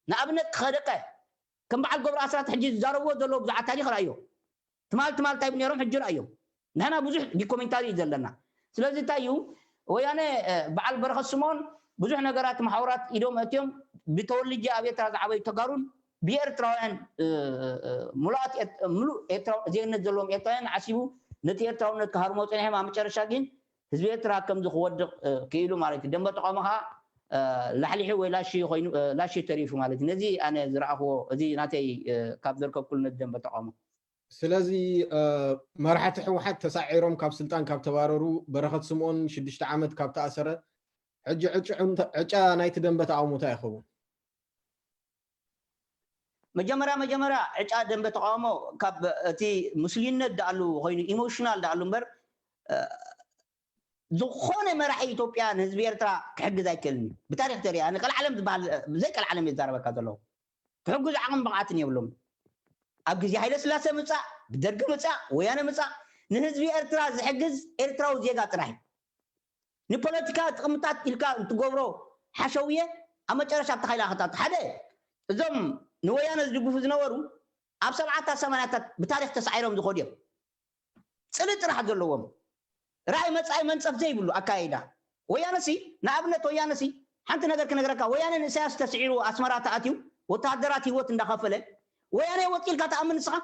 ንኣብነት ከደቀ ከም በዓል ገብሩ ኣስራት ሕጂ ዝዛረብዎ ዘለዉ ብዙሓት ታሪኽ ረኣዮ። ትማል ትማል እንታይ ነይሮም ሕጂ ረኣዮም። ንሕና ብዙሕ ዲኮሜንታሪ እዩ ዘለና። ስለዚ እንታይ እዩ ወያነ በዓል በረኸት ስምኦን ብዙሕ ነገራት መሓውራት ኢዶም ኣእትዮም ብተወልጀ ኣብ ኤርትራ ዝዓበዩ ተጋሩን ብኤርትራውያን ምሉኣት ምሉእ ኤርትራ ዜግነት ዘለዎም ኤርትራውያን ዓሲቡ ነቲ ኤርትራውነት ክሃርሞ ጸኒሖም ኣብ መጨረሻ ግን ህዝቢ ኤርትራ ከምዚ ክወድቕ ክኢሉ ማለት እዩ። ደንበ ተቃውሞ ከዓ ላሕሊሑ ወይ ላሺ ኮይኑ ላሺ ተሪፉ ማለት እዩ። ነዚ ኣነ ዝረኣኽዎ እዚ ናተይ ካብ ዘርከብኩሉ ነቲ ደንበ ተቃውሞ። ስለዚ መራሕቲ ህወሓት ተሳዒሮም ካብ ስልጣን ካብ ተባረሩ በረኸት ስምኦን ሽዱሽተ ዓመት ካብ ተኣሰረ ሕጂ ዕጫ ናይቲ ደንበ ተቃውሞ እንታይ ይኸውን? መጀመርያ መጀመርያ ዕጫ ደንበ ተቃውሞ ካብ እቲ ምስሉይነት ደኣሉ ኮይኑ ኢሞሽናል ደኣሉ እምበር ዝኾነ መራሒ ኢትዮጵያ ንህዝቢ ኤርትራ ክሕግዝ ኣይክእልን እዩ። ብታሪክ ተሪኣ ንቀልዓለም ዝበሃል ብዘይ ቀልዓለም እየ ዝዛረበካ ዘለኹ። ክሕግዙ ዓቕሚ ብቕዓትን የብሎም። ኣብ ግዜ ሃይለ ስላሴ ምጻእ፣ ብደርጊ ምጻእ፣ ወያነ ምጻእ ንህዝቢ ኤርትራ ዝሕግዝ ኤርትራዊ ዜጋ ጥራሕ እዩ። ንፖለቲካ ጥቕምታት ኢልካ እንትገብሮ ሓሸውየ ኣብ መጨረሻ ኣብቲ ካይላ ክታቱ ሓደ እዞም ንወያነ ዝድግፉ ዝነበሩ ኣብ ሰብዓታት ሰማንያታት ብታሪክ ተሳዒሮም ዝኸዱ እዮም። ፅልኢ ጥራሕ ዘለዎም ራእይ መፃኢ መንፀፍ ዘይብሉ ኣካይዳ ወያነሲ ንኣብነት ወያነሲ ሓንቲ ነገር ክነግረካ ወያነ ንእሳያስ ተስዒሩ ኣስመራ ተኣትዩ ወተሃደራት ህይወት እንዳኸፈለ ወያነ ወፂልካ ተኣምን ንስኻ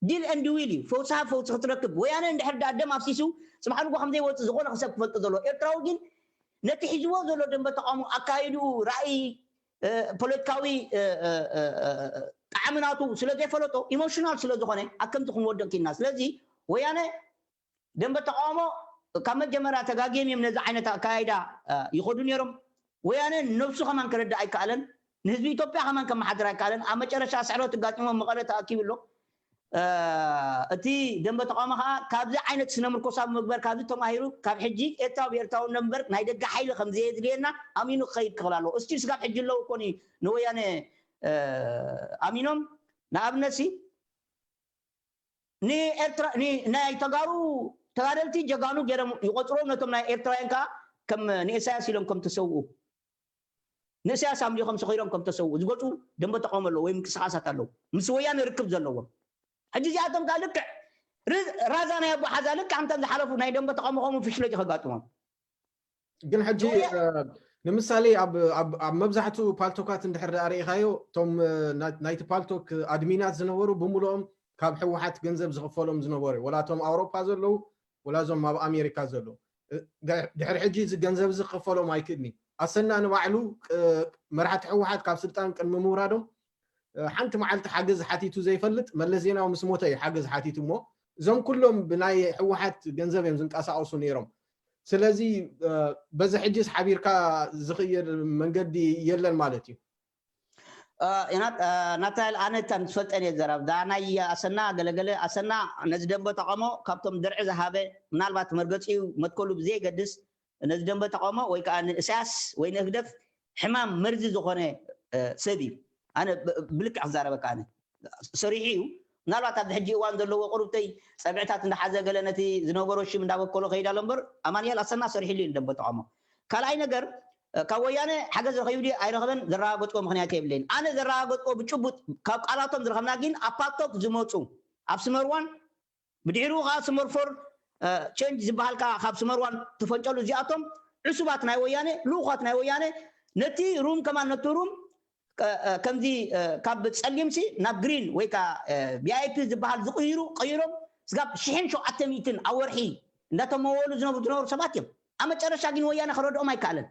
ዲል ኤንድ ዊል እዩ ፈውስኻ ፈውሲ ክትረክብ ወያነ እንድሕር ዳ ደም ኣፍሲሱ ፅባሕ ንጎ ከምዘይወፅእ ዝኾነ ክሰብ ክፈልጦ ዘለዎ ኤርትራዊ ግን ነቲ ሒዝዎ ዘሎ ደንበ ተቃውሞ ኣካይድኡ ራእይ ፖለቲካዊ ጣዕሚ ናቱ ስለ ዘይፈለጦ ኢሞሽናል ስለ ዝኾነ ኣብ ከምዚ ክንወድቕ ኪና ስለዚ ወያነ ደንበ ተቃውሞ ካብ መጀመርያ ተጋግዮም እዮም ነዚ ዓይነት ኣካያይዳ ይኸዱ ነይሮም። ወያነ ነብሱ ከማን ክረድእ ኣይከኣለን፣ ንህዝቢ ኢትዮጵያ ከማን ከመሓድር ኣይከኣለን። ኣብ መጨረሻ ስዕረት ኣጋጢሞም መቐለ ተኣኪቡ ኣሎ። እቲ ደንበ ተቃውሞ ከዓ ካብዚ ዓይነት ስነ ምርኮሳ ብምግበር ካብዚ ተማሂሩ ካብ ሕጂ ኤርትራ ብኤርትራዊ ነበር ናይ ደገ ሓይሊ ከም ዘየድልየና ኣሚኑ ክኸይድ ክኽእል ኣለዎ። እስቲ ስጋብ ሕጂ ኣለዉ እኮ ንወያነ ኣሚኖም ንኣብነት ሲ ንኤርትራ ናይ ተጋሩ ተጋደልቲ ጀጋኑ ገይሮም ይቆፅሮም ነቶም ናይ ኤርትራውያን ከዓ ከም ንእሳያስ ኢሎም ከም ተሰውኡ ንእሳያስ ኣምሊኾም ሰኺሮም ከም ተሰውኡ ዝገልፁ ደንበ ተቃውሞ ኣለዉ ወይ ምንቅስቃሳት ኣለዉ ምስ ወያነ ርክብ ዘለዎም ሕጂ እዚኣቶም ከዓ ልክዕ ራዛ ናይ ኣቦ ሓዛ ልክዕ ከምቶም ዝሓለፉ ናይ ደንበ ተቃውሞ ከምኡ ፍሽለት ከጋጥሞም ግን ሕጂ ንምሳሌ ኣብ መብዛሕትኡ ፓልቶካት እንድሕር ደኣ ርኢኻዮ እቶም ናይቲ ፓልቶክ ኣድሚናት ዝነበሩ ብምልኦም ካብ ህወሓት ገንዘብ ዝኽፈሎም ዝነበሩ እዩ ወላ እቶም ኣውሮፓ ዘለዉ ወላ እዞም ኣብ ኣሜሪካ ዘለዉ ድሕሪ ሕጂ እዚ ገንዘብ እዚ ክኽፈሎም ኣይክእልኒ ኣሰና ንባዕሉ መራሕቲ ህወሓት ካብ ስልጣን ቅድሚ ምውራዶም ሓንቲ መዓልቲ ሓገዝ ሓቲቱ ዘይፈልጥ መለስ ዜናዊ ምስ ሞተ እዩ ሓገዝ ሓቲቱ እሞ እዞም ኩሎም ብናይ ህወሓት ገንዘብ እዮም ዝንቀሳቀሱ ነይሮም ስለዚ በዚ ሕጅስ ሓቢርካ ዝኽየድ መንገዲ የለን ማለት እዩ ናታል ኣነ ከም ዝፈልጠን እየ ዘረብ ዳ ናይ ኣሰና ገለገለ ኣሰና ነዚ ደንበ ተቐሞ ካብቶም ድርዒ ዝሃበ ምናልባት መርገፂኡ መትከሉ ብዘየገድስ ነዚ ደንበ ተቐሞ ወይ ከዓ ንእሳያስ ወይ ንእግደፍ ሕማም መርዚ ዝኾነ ሰብ እዩ ኣነ ብልክዕ ክዛረበካ ኣነ ሰሪሑ እዩ ምናልባት ኣብዚ ሕጂ እዋን ዘለዎ ቁሩብተይ ፀብዕታት እንዳሓዘ ገለ ነቲ ዝነበሮ ሽም እንዳበከሎ ከይድ ኣሎ እምበር ኣማንኤል ኣሰና ሰሪሕሉ እዩ ንደንበ ተቐሞ ካልኣይ ነገር ካብ ወያነ ሓገዝ ረኺቡ ድዩ ኣይረኸበን ዘረጋገፅዎ ምኽንያት የብለይን። ኣነ ዘረጋገፅዎ ብጭቡጥ ካብ ቃላቶም ዝረኸብና ግን ኣብ ፓልቶክ ዝመፁ ኣብ ስመርዋን ብድሕሪኡ ከዓ ስመርፎር ቸንጅ ዝበሃል ከዓ ካብ ስመርዋን ትፈንጨሉ እዚኣቶም ዕሱባት ናይ ወያነ ልኡኻት ናይ ወያነ ነቲ ሩም ከማን ነቲ ሩም ከምዚ ካብ ፀሊምሲ ናብ ግሪን ወይ ከዓ ቪኣይፒ ዝበሃል ዝቕይሩ ቀይሮም ስጋብ ሽሕን ሸውዓተ ሚእትን ኣብ ወርሒ እንዳተመወሉ ዝነብሩ ዝነበሩ ሰባት እዮም። ኣብ መጨረሻ ግን ወያነ ክረድኦም ኣይከኣለን።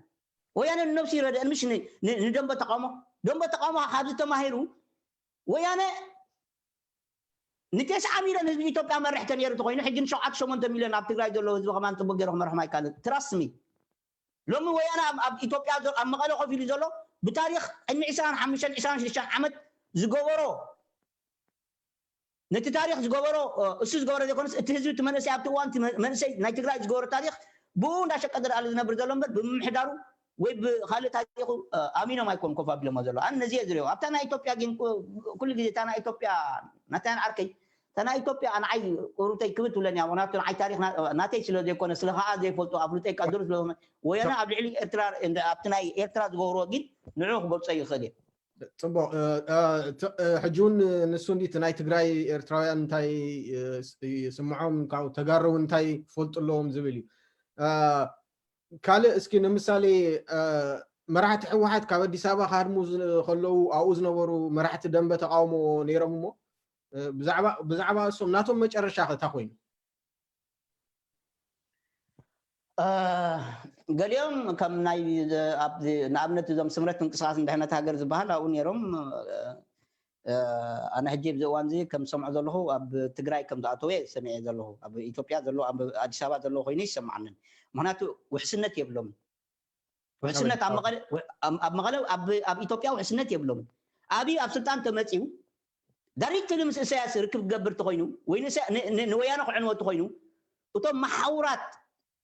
ወያነ ንነብሱ ይረድአን ምሽ ንደንበ ተቃውሞ ደንበ ተቃውሞ ካብዚ ተማሂሩ ወያነ ንተስዓ ሚልዮን ህዝቢ ኢትዮጵያ መርሕ ተነይሩ ተኮይኑ ሕጂ ንሸውዓተ ሸሞንተ ሚልዮን ኣብ ትግራይ ዘሎ ህዝቢ ከማን ፅቡቅ ገይሩ ክመርሖም ኣይካልን። ትራስሚ ሎሚ ወያነ ኣብ ኢትዮጵያ ኣብ መቐለ ኮፍ ኢሉ ዘሎ ብታሪክ ቅድሚ ዕስራን ሓሙሽተን ዕስራን ሽዱሽተን ዓመት ዝገበሮ ነቲ ታሪክ ዝገበሮ እሱ ዝገበሮ ዘይኮነስ እቲ ህዝቢ እቲ መንእሰይ ኣብቲ እዋን መንእሰይ ናይ ትግራይ ዝገበሮ ታሪክ ብኡ እንዳሸቀጠ ደኣ ዝነብር ዘሎ እምበር ብምምሕዳሩ ወይ ብካልእ ታሪኩ ኣሚኖም ኣይኮን ኮፍ ኣቢሎሞ ዘሎ ኣነ ነዚ ዝሪኦ ኣብታ ናይ ኢትዮጵያ ግን ኩሉ ግዜ እታ ናይ ኢትዮጵያ ናታያን ዓርከይ እታ ናይ ኢትዮጵያ ንዓይ ቁሩብተይ ክብት ትብለኒ እያ ምክንያቱ ንዓይ ታሪክ ናተይ ስለ ዘይኮነ ስለ ከዓ ዘይፈልጡ ኣፍልጠይ ቃድሩ ስለ ወያነ ኣብ ልዕሊ ኤርትራ ኣብቲ ናይ ኤርትራ ዝገብርዎ ግን ንዑ ክገልፆ ይኽእል እየ ፅቡቅ ሕጂ እውን ንሱ እንዲ ናይ ትግራይ ኤርትራውያን እንታይ ይስምዖም ካብ ተጋሩ እንታይ ክፈልጡ ኣለዎም ዝብል እዩ ካልእ እስኪ ንምሳሌ መራሕቲ ህወሓት ካብ ኣዲስ ኣበባ ካድሙ ከለዉ ኣብኡ ዝነበሩ መራሕቲ ደንበ ተቃውሞ ነይሮም እሞ ብዛዕባ እሶም ናቶም መጨረሻ ከታ ኮይኑ ገሊኦም ከም ናይ ንኣብነት እዞም ስምረት ምንቅስቃስ ንድሕነት ሃገር ዝበሃል ኣብኡ ነይሮም ኣነ ሕጂ ኣብዚ እዋን እዚ ከም ዝሰምዖ ዘለኹ ኣብ ትግራይ ከም ዝኣተወ ሰሚዐ ዘለኹ ኣብ ኢትዮጵያ ዘሎ ኣብ ኣዲስ ኣበባ ዘለዎ ኮይኑ ይሰማዓንን ምክንያቱ ውሕስነት የብሎም ውሕስነት ኣብ መቐለ ኣብ ኢትዮጵያ ውሕስነት የብሎም ኣብይ ኣብ ስልጣን ተመፅዩ ዳሪክትሊ ምስ እሳያስ ርክብ ክገብር ተኮይኑ ወይ ንወያነ ክዕንወ ተኮይኑ እቶም መሓውራት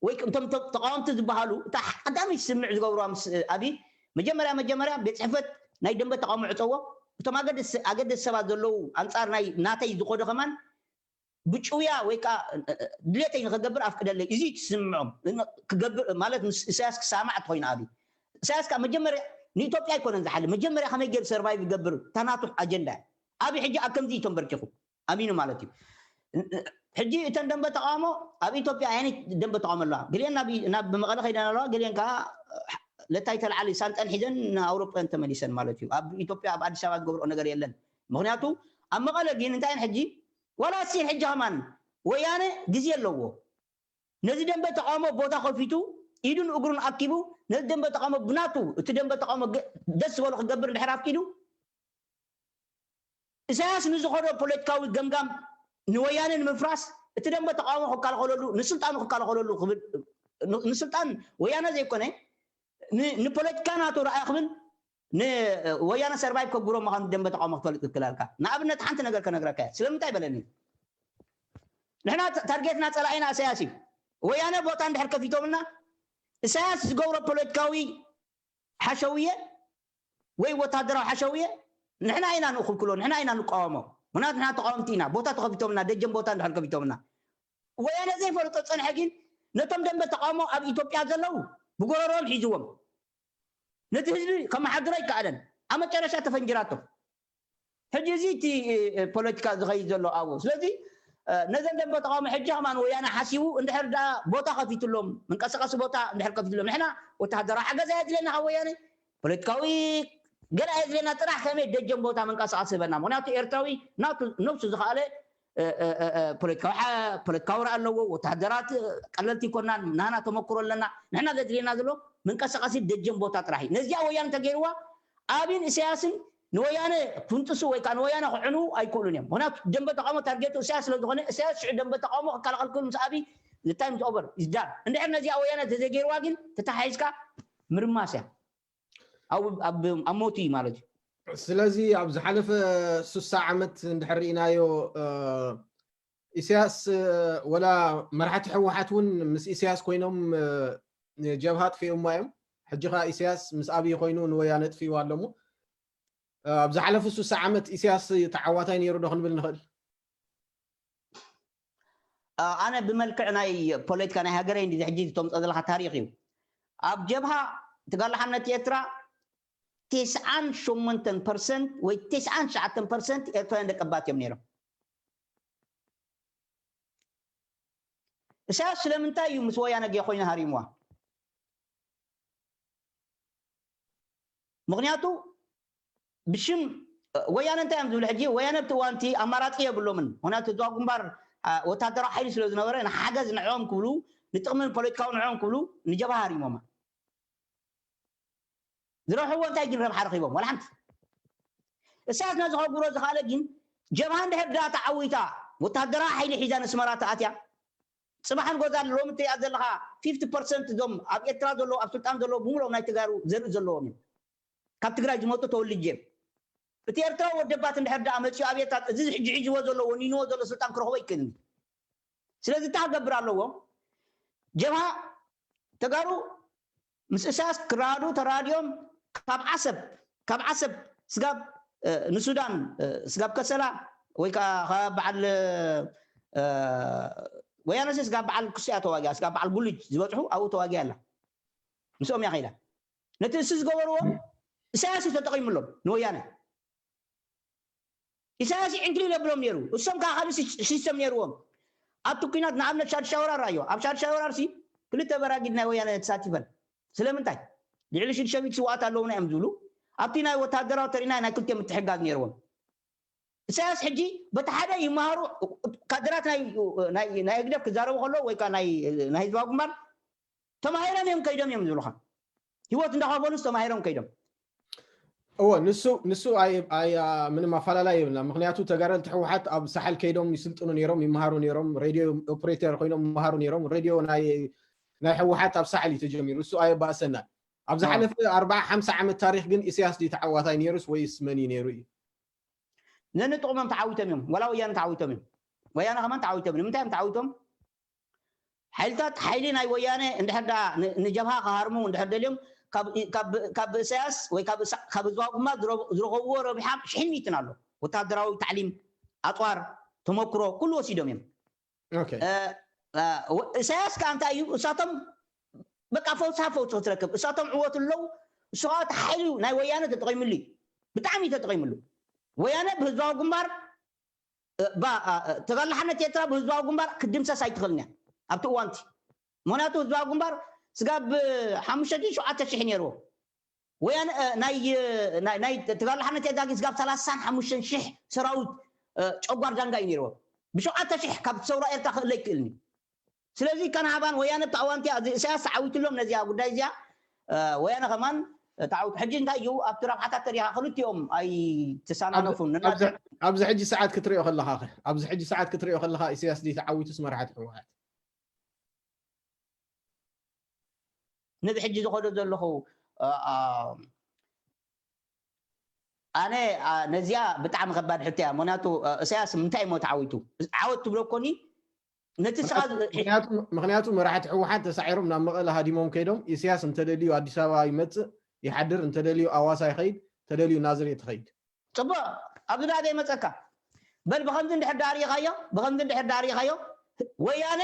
ወይ እቶም ተቃወምቲ ዝበሃሉ እታ ቀዳመይ ስምዕ ዝገብርዋ ምስ ኣብይ መጀመርያ መጀመርያ ቤት ፅሕፈት ናይ ደንበ ተቃውሞ ዕፀዎ እቶም ኣገደስ ሰባት ዘለዉ ኣንፃር ናይ ናተይ ዝኮደ ከማን ብጭውያ ወይ ከዓ ድሌተይ ንክገብር ኣፍቅደለይ እዚ ትስምዖም ክገብር ማለት ምስ እሳያስ ክሳማዕ ተኮይኑ ኣብይ እሳያስ ከዓ መጀመርያ ንኢትዮጵያ ኣይኮነን ዝሓሊ መጀመርያ ከመይ ገይሩ ሰርቫይቭ ይገብር ታናቱ ኣጀንዳ ኣብይ ሕጂ ኣብ ከምዚ እዩ ተንበርኪኹ ኣሚኑ ማለት እዩ ሕጂ እተን ደንበ ተቃውሞ ኣብ ኢትዮጵያ ኣየነይ ደንበ ተቃውሞ ኣለዋ ገሊአን ናብ መቐለ ከይደን ኣለዋ ገሊአን ከዓ ለታይ ተልዓሊ ሳንጠን ሒዘን ንኣውሮጳን ተመሊሰን ማለት እዩ ኣብ ኢትዮጵያ ኣብ ኣዲስ ኣበባ ዝገብርኦ ነገር የለን ምክንያቱ ኣብ መቐለ ግን እንታይ ሕጂ ዋላ ሲን ሕጂ ከማን ወያነ ግዜ ኣለዎ ነዚ ደንበ ተቃውሞ ቦታ ከፊቱ ኢዱን እግሩን ኣኪቡ ነዚ ደንበ ተቃውሞ ብናቱ እቲ ደንበ ተቃውሞ ደስ ዝበሎ ክገብር እንድሕር ኣፍቂዱ ኢሳያስ ንዝኸዶ ፖለቲካዊ ገምጋም ንወያነ ንምፍራስ እቲ ደንበ ተቃውሞ ክከላኸለሉ ንስልጣኑ ክከላኸለሉ ክብል ንስልጣን ወያነ ዘይኮነ ንፖለቲካ ናቱ ረኣያ ክብል ንወያነ ሰርቫይቭ ከግብሮ ምዃኑ ደንበ ተቃውሞ ክትፈልጥ ትክላልካ ንኣብነት ሓንቲ ነገር ከነግረካ እያ ስለምንታይ በለኒ ንሕና ታርጌትና ፀላኢና እሳያስ እዩ ወያነ ቦታ እንድሕር ከፊቶምልና እሳያስ ዝገብሮ ፖለቲካዊ ሓሸውየ ወይ ወታደራዊ ሓሸውየ ንሕና ኢና ንክልክሎ ንሕና ኢና ንቃወሞ ምክንያቱ ንሕና ተቃወምቲ ኢና ቦታ ተከፊቶምና ደጀን ቦታ እንድሕር ከፊቶምና ወያነ ዘይፈልጦ ፀንሐ ግን ነቶም ደንበ ተቃውሞ ኣብ ኢትዮጵያ ዘለዉ ብጎረሮም ሒዝዎም ነቲ ህዝቢ ከመሓድሮ ይከኣለን ኣብ መጨረሻ ተፈንጅራቶ ሕጂ እዚ እቲ ፖለቲካ ዝኸይድ ዘሎ ኣብኡ ስለዚ ነዘን ደንበ ተቃውሞ ሕጂ ከማን ወያነ ሓሲቡ እንድሕር ዳ ቦታ ከፊትሎም መንቀሳቀሲ ቦታ እንድሕር ከፊትሎም ንሕና ወተሃደራዊ ሓገዝ ኣየድልየና ካብ ወያነ ፖለቲካዊ ገለ ኣየድልየና ጥራሕ ከመይ ደጀን ቦታ መንቀሳቀሲ ህበና ምክንያቱ ኤርትራዊ ናቱ ነብሱ ዝኸኣለ ፖለቲካዊ ፖለቲካዊ ርኣ ኣለዎ ወተሃደራት ቀለልቲ ይኮናን ናና ተመክሮ ኣለና ንሕና ዘድልየና ዘሎ መንቀሳቀሲ ደጀን ቦታ ጥራሕ እዩ ነዚኣ ወያነ ተገይርዋ ኣብን ኢሳያስን ንወያነ ክንጥሱ ወይ ከዓ ንወያነ ክዕኑ ኣይክእሉን እዮም ምክንያቱ ደንበ ተቃውሞ ታርጌቱ ኢሳያስ ስለ ዝኾነ ኢሳያስ ሽዑ ደንበ ተቃውሞ ክከላኸል ክብል ምስ ኣብይ time is over is done እንድሕር ነዚኣ ወያነ ተዘገይርዋ ግን ተተሓሒዝካ ምርማስ እያ ኣብ ሞቱ እዩ ማለት እዩ ስለዚ ኣብ ዝሓለፈ ስሳ ዓመት እንድሕር ርኢናዮ ኢሳያስ ወላ መራሕቲ ህወሓት እውን ምስ ኢሳያስ ኮይኖም ጀብሃ ኣጥፊኦማ እዮም ሕጂ ከዓ ኢሳያስ ምስ ኣብይ ኮይኑ ንወያነ ኣጥፊኡ ኣለሞ ኣብ ዝሓለፉ ስሳ ዓመት ኢሳያስ ተዓዋታይ ነይሩ ዶ ክንብል ንኽእል ኣነ ብመልክዕ ናይ ፖለቲካ ናይ ሃገረይ እንዲ ሕጂ ዝተምፀ ዘለካ ታሪክ እዩ ኣብ ጀብሃ ተጋድሎ ሓርነት ኤርትራ ተስዓን ሸሞንተን ፐርሰንት ወይ ተስዓን ትሽዓተን ፐርሰንት ኤርትራውያን ደቀባት እዮም ነይሮም። እሳያስ ስለምንታይ እዩ ምስ ወያነ ጌ ኮይኑ ሃሪምዋ? ምክንያቱ ብሽም ወያነ እንታይ እዮም ዝብሉ ሕጂ? ወያነ ኣብቲ እዋንቲ ኣማራፂ የብሎምን። ምክንያቱ ህዝባዊ ግንባር ወታደራዊ ሓይሊ ስለ ዝነበረ ንሓገዝ ንዕኦም ክብሉ፣ ንጥቕሚ ፖለቲካዊ ንዕኦም ክብሉ ንጀብሃ ሃሪሞማ። ዝረብሕዎ እንታይ ግን ረብሓ ረኺቦም? ዋላ ሓንቲ። እሳያስ ነዚ ከጉሮ ዝኻለ ግን ጀብሃ እንድሕር ዳ ተዓዊታ ወታደራዊ ሓይሊ ሒዛ ነስመራ ተኣትያ፣ ፅባሕን ጎዛን ሎሚ እትሪኣ ዘለኻ ፊፍቲ ፐርሰንት እዞም ኣብ ኤርትራ ዘለዉ ኣብ ስልጣን ዘለዉ ብምሎም ናይ ተጋሩ ዘርኢ ዘለዎም እዮም። ካብ ትግራይ ዝመጡ ተወልጅ እዮም። እቲ ኤርትራዊ ወደባት እንድሕር ዳ መፅኡ ኣብየታት እዚ ሕጂ ሒዝዎ ዘሎ ወኒንዎ ዘሎ ስልጣን ክረኽቦ ይክእልኒ። ስለዚ እንታይ ክገብር ኣለዎ? ጀብሃ ተጋሩ ምስ እሳያስ ክራዱ ተራዲዮም ካብ ዓሰብ ካብ ዓሰብ ስጋብ ንሱዳን ስጋብ ከሰላ ወይ ከዓ በዓል ወያነሲ ስጋብ በዓል ኩስያ ተዋጊያ ስጋብ በዓል ጉልጅ ዝበፅሑ ኣብኡ ተዋጊያ ኣላ። ምስኦም እያ ከይዳ። ነቲ እሱ ዝገበርዎ ኢሳያስ እዩ ተጠቒሙሎም ንወያነ። ኢሳያስ ዕንክሊል የብሎም ነይሩ። እሶም ከዓ ካልእ ሲስተም ነይርዎም። ኣብቲ ኲናት ንኣብነት ሻድሻይ ወራር ራዮ ኣብ ሻድሻይ ወራር ሲ ክልተ በራጊድ ናይ ወያነ ተሳቲፈን። ስለምንታይ? ልዕሊ ሽዱሽተ ሚእቲ ስውኣት ኣለውና እዮም ዝብሉ። ኣብቲ ናይ ወታደራዊ ተሪና ናይ ክልቲኦም ምትሕጋዝ ነይርዎም። ኢሳያስ ሕጂ በቲ ሓደ ይመሃሩ። ካድራት ናይ ህግደፍ ክዛረቡ ከለዉ ወይ ከዓ ናይ ህዝባዊ ግንባር ተማሂሮም እዮም ከይዶም እዮም ዝብሉኻ። ህይወት እንዳኸፈሉስ ተማሂሮም ከይዶም። እዎ ንሱ ንሱ ምንም ኣፈላላይ የብልና። ምክንያቱ ተጋደልቲ ህወሓት ኣብ ሳሕል ከይዶም ይስልጥኑ ነይሮም፣ ይመሃሩ ነይሮም፣ ሬድዮ ኦፕሬተር ኮይኖም ይመሃሩ ነይሮም። ሬድዮ ናይ ህወሓት ኣብ ሳሕል እዩ ተጀሚሩ። እሱ ኣየባእሰና። ኣብ ዝሓለፈ ኣርብዓ ሓምሳ ዓመት ታሪክ ግን ኢሳያስ ድዩ ተዓዋታይ ነይሩስ ወይስ መን እዩ ነይሩ እዩ? ነንጥቕሞም ተዓዊቶም እዮም። ዋላ ወያነ ተዓዊቶም እዮም። ወያነ ከማን ተዓዊቶም እዮም። ንምንታይ እዮም ተዓዊቶም? ሓይልታት ሓይሊ ናይ ወያነ እንድሕር ዳ ንጀብሃ ክሃርሙ እንድሕር ደልዮም ካብ ኢሳያስ ወይ ካብ ህዝባዊ ግንባር ዝረኸብዎ ረብሓ ሽሕን ሚእትን ኣሎ። ወታደራዊ ታዕሊም፣ ኣፅዋር፣ ተመክሮ ኩሉ ወሲዶም እዮም። ኢሳያስ ከዓ እንታይ እዩ እሳቶም በቃ ፈውሳ ፈውሲ ክትረክብ እሳቶም ዕወት ኣለዉ። እሱ ከዓ እቲ ሓይሊ ናይ ወያነ ተጠቂምሉ እዩ። ብጣዕሚ እዩ ተጠቂምሉ። ወያነ ብህዝባዊ ግንባር ተጋላሓነት ኤርትራ ብህዝባዊ ግንባር ክትድምሰስ ኣይትኽእልን እያ ኣብቲ እዋንቲ። ምክንያቱ ህዝባዊ ግንባር ስጋብ ሓሙሽተ ሽሕ ሸውዓተ ሽሕ ነይርዎ። ወያነ ናይ ናይ ተጋላሓነት ኤርትራ ግን ስጋብ ሰላሳን ሓሙሽተን ሽሕ ሰራዊት ጨጓር ዳንጋ እዩ ነይርዎ። ብሸውዓተ ሽሕ ካብ ሰውራ ኤርትራ ክእለ ኣይክእልን እዩ። ስለዚ ከነሃባን ወያነ ኣብቲ እዋንቲ እዚ ኢሳያስ ተዓዊትሎም ነዚኣ ጉዳይ እዚኣ ወያነ ከማን ተዓዊቱ። ሕጂ እንታይ እዩ ኣብቲ ረብሓታት ተሪኻ ክልቲኦም ኣይተሳናነፉን። ኣብዚ ሕጂ ሰዓት ክትሪኦ ከለኻ ኣብዚ ሕጂ ሰዓት ክትሪኦ ከለኻ ኢሳያስ ድዩ ተዓዊቱስ መራሕቲ ህወሓት? ነዚ ሕጂ ዝኸዶ ዘለኹ ኣነ ነዚኣ ብጣዕሚ ከባድ ሕቶ እያ። ምክንያቱ እሳያስ ምንታይ እሞ ተዓዊቱ ዓወት ትብሎ ኮኒ ነቲ ምክንያቱ መራሕቲ ህወሓት ተሳዒሮም ናብ መቐለ ሃዲሞም ከይዶም ኢሳያስ እንተደልዩ ኣዲስ ኣበባ ይመፅእ ይሓድር፣ እንተደልዩ ኣዋሳ ይኸይድ፣ ተደልዩ ናዝሬት ይኸይድ። ፅቡቅ ኣብዚ ዳ ዘይመፀካ በል ብከምዚ እንድሕር ዳ ርኢኻዮ ብከምዚ እንድሕር ዳ ርኢኻዮ ወያነ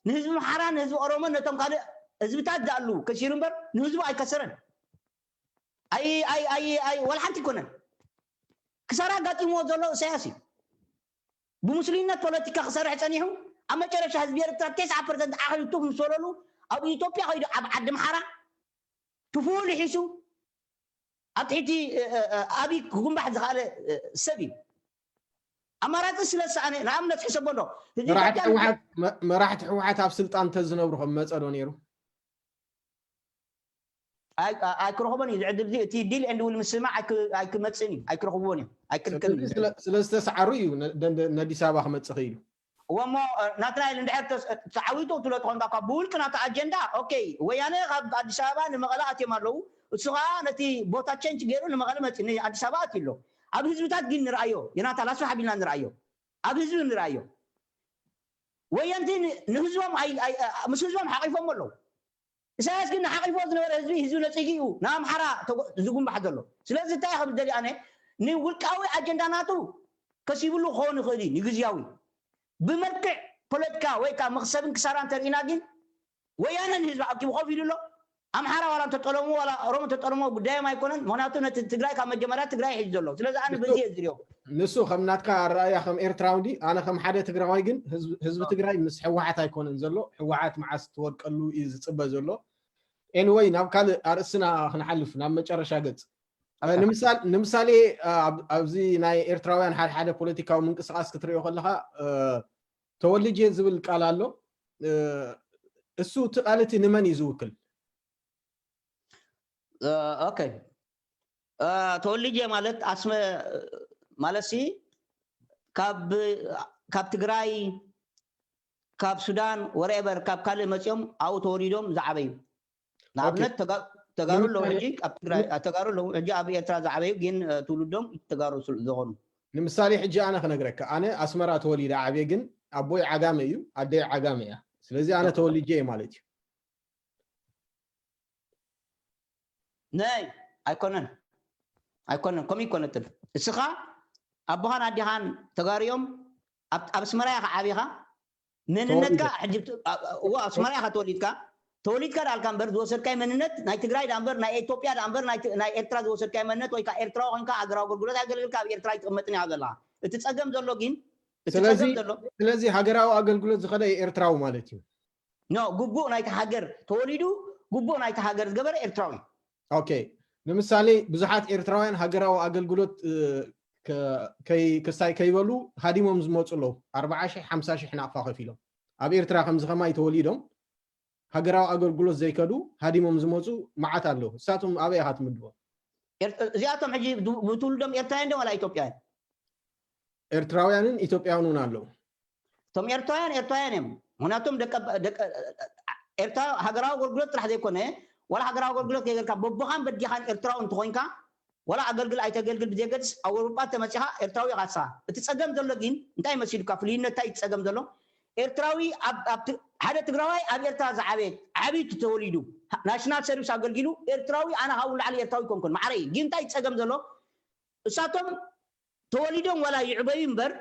ንህዝቢ ምሓራ ንህዝቢ ኦሮሞ ነቶም ካልእ ህዝብታት ዝኣሉ ከሲሩ እምበር ንህዝቡ ኣይከሰረን። ኣይ ኣይ ኣይ ኣይ ወላ ሓንቲ ይኮነን። ክሳራ ኣጋጢምዎ ዘሎ ኢሳያስ እዩ። ብሙስሊምነት ፖለቲካ ክሰርሕ ፀኒሑ ኣብ መጨረሻ ህዝቢ ኤርትራ ተስዓ ፐርሰንት ዓኺሉ ቱፍ ምስ በለሉ ኣብ ኢትዮጵያ ከይዱ ኣብ ዓዲ ምሓራ ትፉል ሒሱ ኣብ ትሕቲ ኣብይ ክጉንባሕ ዝኸኣለ ሰብ እዩ። ኣማራፂ ስለ ዝሰኣነ ንኣብነት ሕሰቦ ኣሎ። መራሕቲ ህወሓት ኣብ ስልጣን ተዝነብሩ ከም መፀ ዶ ነይሩ? ኣይክረኽቦን እዩ ዝዕድል እዚ እቲ ዲል ኤንድ ዊል ምስማዕ ኣይክመፅእን እዩ ኣይክረኽብዎን እዮም ኣይክርከብን እዩ። ስለዝተሰዓሩ እዩ ነዲስ ኣበባ ክመፅእ ክኢሉ። ወሞ ናትናኤል እንድሕር ተዓዊቱ ትብሎ ተኾንካ እኳ ብውልቂ ናቱ ኣጀንዳ ኦኬ ወያነ ካብ ኣዲስ ኣበባ ንመቐለ ኣትዮም ኣለዉ። እሱ ከዓ ነቲ ቦታ ቸንጅ ገይሩ ንመቐለ መፂ ንኣዲስ ኣበባ ኣትዩ ኣሎ። ኣብ ህዝብታት ግን ንርኣዮ ዮናታን ኣስፍሕ ኣቢልና ንርኣዮ ኣብ ህዝቢ ንርኣዮ። ወያንቲ ንህዝቦም ምስ ህዝቦም ሓቂፎም ኣለዉ። ኢሳያስ ግን ንሓቂፎ ዝነበረ ህዝቢ ህዝቢ ነፂጉ እዩ ንኣምሓራ ዝጉንባሕ ዘሎ። ስለዚ እንታይ ከም ዝደሊ ኣነ ንውልቃዊ ኣጀንዳ ናቱ ከሲብሉ ክኸውን ይኽእል እዩ ንግዝያዊ ብመልክዕ ፖለቲካ ወይ ከዓ መክሰብን ክሳራ እንተርኢና ግን ወያነ ንህዝቢ ኣኪቡ ኮፍ ኢሉ ኣሎ። ኣምሓራ ዋላ እንተጠለሙ ዋላ ኦሮሞ እንተጠለሙ ጉዳዮም ኣይኮነን። ምክንያቱ ነቲ ትግራይ ካብ መጀመርያ ትግራይ ሒዙ ዘሎ። ስለዚ ኣነ በዚ እየ ዝሪኦ። ንሱ ከም ናትካ ኣረኣያ ከም ኤርትራዊ እንዲ ኣነ ከም ሓደ ትግራዋይ ግን ህዝቢ ትግራይ ምስ ሕወሓት ኣይኮነን ዘሎ። ሕወሓት መዓስ ትወድቀሉ እዩ ዝፅበ ዘሎ። ኤኒወይ ናብ ካልእ ኣርእስትና ክንሓልፍ ናብ መጨረሻ ገፅ። ንምሳሌ ኣብዚ ናይ ኤርትራውያን ሓደ ሓደ ፖለቲካዊ ምንቅስቃስ ክትሪኦ ከለካ ተወልጄ ዝብል ቃል ኣሎ። እሱ እቲ ቃል እቲ ንመን እዩ ዝውክል? ኦኬ፣ ተወልጄ ማለት ኣስመ ማለት ሲ ካብ ትግራይ ካብ ሱዳን ወረኤበር ካብ ካልእ መፂኦም ኣብኡ ተወሊዶም ዝዓበዩ ንኣብነት ተጋሩ ኣለዉ ሕጂ ኣብ ትግራይ ተጋሩ ኣለዉ ሕጂ ኣብ ኤርትራ ዝዓበዩ ግን ትውልዶም ተጋሩ ዝኾኑ። ንምሳሌ ሕጂ ኣነ ክነግረካ፣ ኣነ ኣስመራ ተወሊደ ዓብየ፣ ግን ኣቦይ ዓጋመ እዩ፣ ኣደይ ዓጋመ እያ። ስለዚ ኣነ ተወልጄ እየ ማለት እዩ። ነይ ኣይኮነን ኣይኮነን ከምኡ ይኮነትን። እስኻ ኣቦኻን ኣዴኻን ተጋሩ እዮም፣ ኣብ ኣስመራ ኢኻ ዓቢኻ፣ መንነትካ ሕጂ እዎ ኣስመራ ኢኻ ተወሊድካ፣ ተወሊድካ ዳልካ እምበር ዝወሰድካይ መንነት ናይ ትግራይ ዳ እምበር ናይ ኢትዮጵያ ዳ እምበር ናይ ኤርትራ ዝወሰድካይ መንነት ወይ ከዓ ኤርትራዊ ኮይንካ ሃገራዊ ኣገልግሎት ኣገልግልካ ኣብ ኤርትራ ኣይትቕመጥን ኢኻ ዘለኻ። እቲ ፀገም ዘሎ ግን እቲ ፀገም ዘሎ ስለዚ ሃገራዊ ኣገልግሎት ዝኸደ ኤርትራዊ ማለት እዩ። ኖ ግቡእ ናይቲ ሃገር ተወሊዱ ግቡእ ናይቲ ሃገር ዝገበረ ኤርትራዊ። ኦኬ፣ ንምሳሌ ብዙሓት ኤርትራውያን ሃገራዊ ኣገልግሎት ክሳይ ከይበሉ ሃዲሞም ዝመፁ ኣለዉ። ኣርባዓ ሺሕ ሓምሳ ሺሕ ናቕፋ ከፊሎም ኣብ ኤርትራ ከምዚ ከማይ ተወሊዶም ሃገራዊ ኣገልግሎት ዘይከዱ ሃዲሞም ዝመፁ መዓት ኣለዉ። እሳቶም ኣበይ ኢኻ ትምድቦም? እዚኣቶም ሕጂ ብትውልዶም ኤርትራውያን ዶ ዋላ ኢትዮጵያውያን? ኤርትራውያንን ኢትዮጵያውያን እውን ኣለዉ። እቶም ኤርትራውያን ኤርትራውያን እዮም። ምክንያቱም ኤርትራ ሃገራዊ ኣገልግሎት ጥራሕ ዘይኮነ ዋላ ሃገራዊ ኣገልግሎት ከይገርካ በቦኻን በዲኻን ኤርትራዊ እንተኮይንካ ዋላ ኣገልግል ኣይተገልግል ብዘየገድስ ኣብ ኣውሮጳ ተመፂኻ ኤርትራዊ ኢኻ ንስኻ። እቲ ፀገም ዘሎ ግን እንታይ መሲሉካ? ፍልይነት እንታይ እዩ እቲ ፀገም ዘሎ? ኤርትራዊ ሓደ ትግራዋይ ኣብ ኤርትራ ዝዓበየ ዓብዩ ተወሊዱ ናሽናል ሰርቪስ ኣገልጊሉ ኤርትራዊ ኣነ ካብኡ ንላዕሊ ኤርትራዊ ኣይኮንኩን ማዕረ እዩ። ግን እንታይ እዩ እቲ ፀገም ዘሎ? እሳቶም ተወሊዶም ዋላ ይዕበዩ እምበር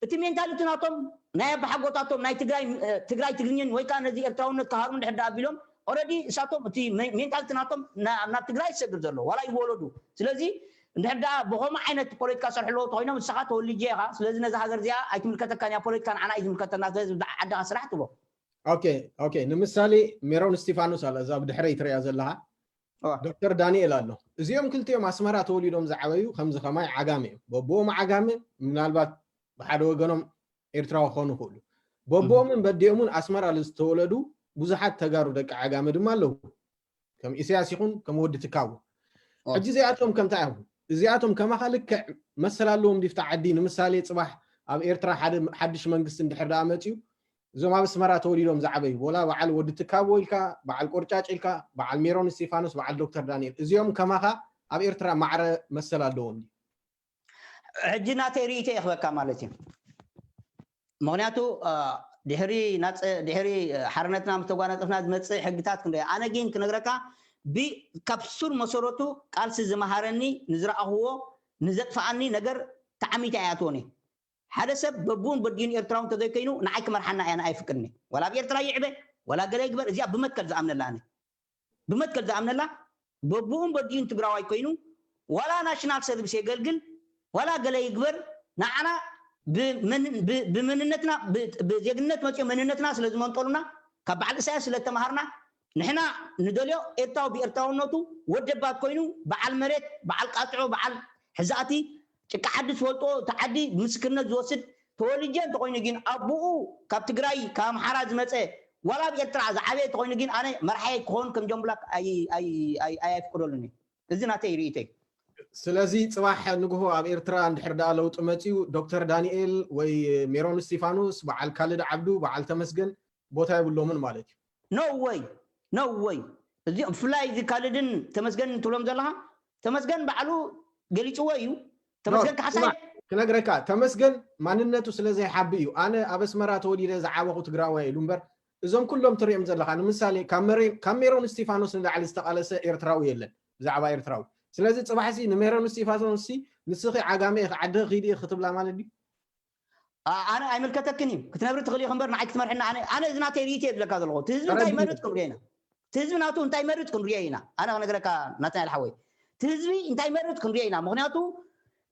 እቲ ሜንታሊቲ ናቶም ናይ ኣባሓጎታቶም ናይ ትግራይ ትግራይ ትግርኝን ወይ ከዓ ነዚ ኤርትራውነት ክሃሩ እንድሕር ዳ ኣቢሎም ኦረዲ እሳቶም እቲ ሜንታሊቲ ናቶም ናብ ትግራይ ዝሰግር ዘሎ ዋላ ይወለዱ። ስለዚ እንድሕር ዳ ብኸምኡ ዓይነት ፖለቲካ ሰርሑ ኣለዎ ተኮይኖም ንስኻ ተወልጄ ኢኻ። ስለዚ ነዚ ሃገር እዚኣ ኣይትምልከተካን እያ ፖለቲካ ንዓና እዩ ዝምልከተና ስለዚ ዓድኻ ስራሕ ትብሎ። ኦኬ ኦኬ ንምሳሌ ሜሮን እስቲፋኖስ ኣላ እዛ ብድሕረይ ትሪኣ ዘለኻ ዶክተር ዳንኤል ኣሎ። እዚኦም ክልቲኦም ኣስመራ ተወሊዶም ዝዓበዩ ከምዚ ከማይ ዓጋመ እዮም። በቦኦም ዓጋመ ምናልባት ብሓደ ወገኖም ኤርትራዊ ክኾኑ ይኽእሉ። በቦኦምን በዲኦምን ኣስመራ ዝተወለዱ ብዙሓት ተጋሩ ደቂ ዓጋመ ድማ ኣለዉ። ከም ኢሳያስ ይኹን ከም ወዲ ትካቦ። ሕጂ እዚኣቶም ከምታ እዮም እዚኣቶም ከማኻ ልክዕ መሰል ኣለዎም ዲፍታ ዓዲ ንምሳሌ ፅባሕ ኣብ ኤርትራ ሓድሽ መንግስቲ እንድሕር ደኣ መፅዩ እዞም ኣብ ኣስመራ ተወሊዶም ዝዓበዩ ወላ በዓል ወዲ ትካቦ ኢልካ በዓል ቆርጫጭ ኢልካ በዓል ሜሮን እስቲፋኖስ በዓል ዶክተር ዳንኤል እዚኦም ከማኻ ኣብ ኤርትራ ማዕረ መሰል ኣለዎም ድዩ? ሕጂ ናተይ ርእይቶ የኽበካ ማለት እዩ። ምክንያቱ ድሕሪ ድሕሪ ሓርነትና ምስ ተጓናፀፍና ዝመፅእ ሕግታት ክንሪኦ ኣነ ግን ክነግረካ ካብ ሱር መሰረቱ ቃልሲ ዝመሃረኒ ንዝረኣኽዎ ንዘጥፍኣኒ ነገር ተዓሚተ ኣይኣትዎን እየ። ሓደ ሰብ በብኡን በዲኡን ኤርትራዊ እንተዘይኮይኑ ንዓይ ክመርሓና እያ ንኣይ ፍቅድኒ ዋላ ኣብ ኤርትራ ይዕበ ዋላ ገለ ይግበር እዚኣ ብመትከል ዝኣምነላ ኣነ ብመትከል ዝኣምነላ በብኡን በዲኡን ትግራዋይ ኮይኑ ዋላ ናሽናል ሰርቪስ የገልግል ዋላ ገለ ይግበር ንዓና ብመንነትና ብዜግነት መፅኦ መንነትና ስለዝመንጠሉና ካብ በዓል እሳያስ ስለተምሃርና ንሕና ንደልዮ ኤርትራዊ ብኤርትራውነቱ ወደባት ኮይኑ በዓል መሬት በዓል ቃፅዖ በዓል ሕዛእቲ ጭቃ ዓዲ ዝፈልጦ እቲ ዓዲ ምስክርነት ዝወስድ ተወልጀ እንተኮይኑ ግን ኣቡኡ ካብ ትግራይ ካብ ኣምሓራ ዝመፀ ዋላ ኣብ ኤርትራ ዝዓበየ እንተኮይኑ ግን ኣነ መርሓየ ክኾን ከም ጆን ብላክ ኣየፍቅደሉን እዩ። እዚ ናተይ ርእይቶ እዩ። ስለዚ ፅባሕ ንግሆ ኣብ ኤርትራ እንድሕር ደኣ ለውጢ መፅዩ ዶክተር ዳንኤል ወይ ሜሮን እስቲፋኖስ በዓል ካልድ ዓብዱ በዓል ተመስገን ቦታ የብሎምን ማለት እዩ። No way no way። እዚ ብፍላይ እዚ ካልድን ተመስገን ትብሎም ዘለካ ተመስገን ባዕሉ ገሊፅዎ እዩ። ተመስገን ካሕሳይ ክነግረካ ተመስገን ማንነቱ ስለ ዘይሓቢ እዩ። ኣነ ኣብ ኣስመራ ተወሊደ ዝዓበኹ ትግራዋይ ኢሉ እምበር እዞም ኩሎም ትሪኦም ዘለካ ንምሳሌ ካብ ሜሮን እስቲፋኖስ ንላዕሊ ዝተቃለሰ ኤርትራዊ የለን ብዛዕባ ኤርትራዊ። ስለዚ ፅባሕሲ ንሜሮን እስቲፋኖስሲ ንስኺ ዓጋመ ኢኺ ዓድኺ ኪዲ ኢኺ ክትብላ ማለት ድዩ? ኣነ ኣይምልከተክን እዩ ክትነብሪ ትኽእል ኢኺ እምበር ንዓይ ክትመርሕና ኣነ እዚ ናተይ ርእይቶ እየ ዝብለካ ዘለኹ እቲ ህዝቢ እንታይ ይመርፅ ክንሪኦ ኢና። እቲ ህዝቢ ናቱ እንታይ ይመርፅ ክንሪኦ ኢና። ኣነ ክነግረካ ናትናኤል ሓወይ፣ እቲ ህዝቢ እንታይ ይመርፅ ክንሪኦ ኢና። ምክንያቱ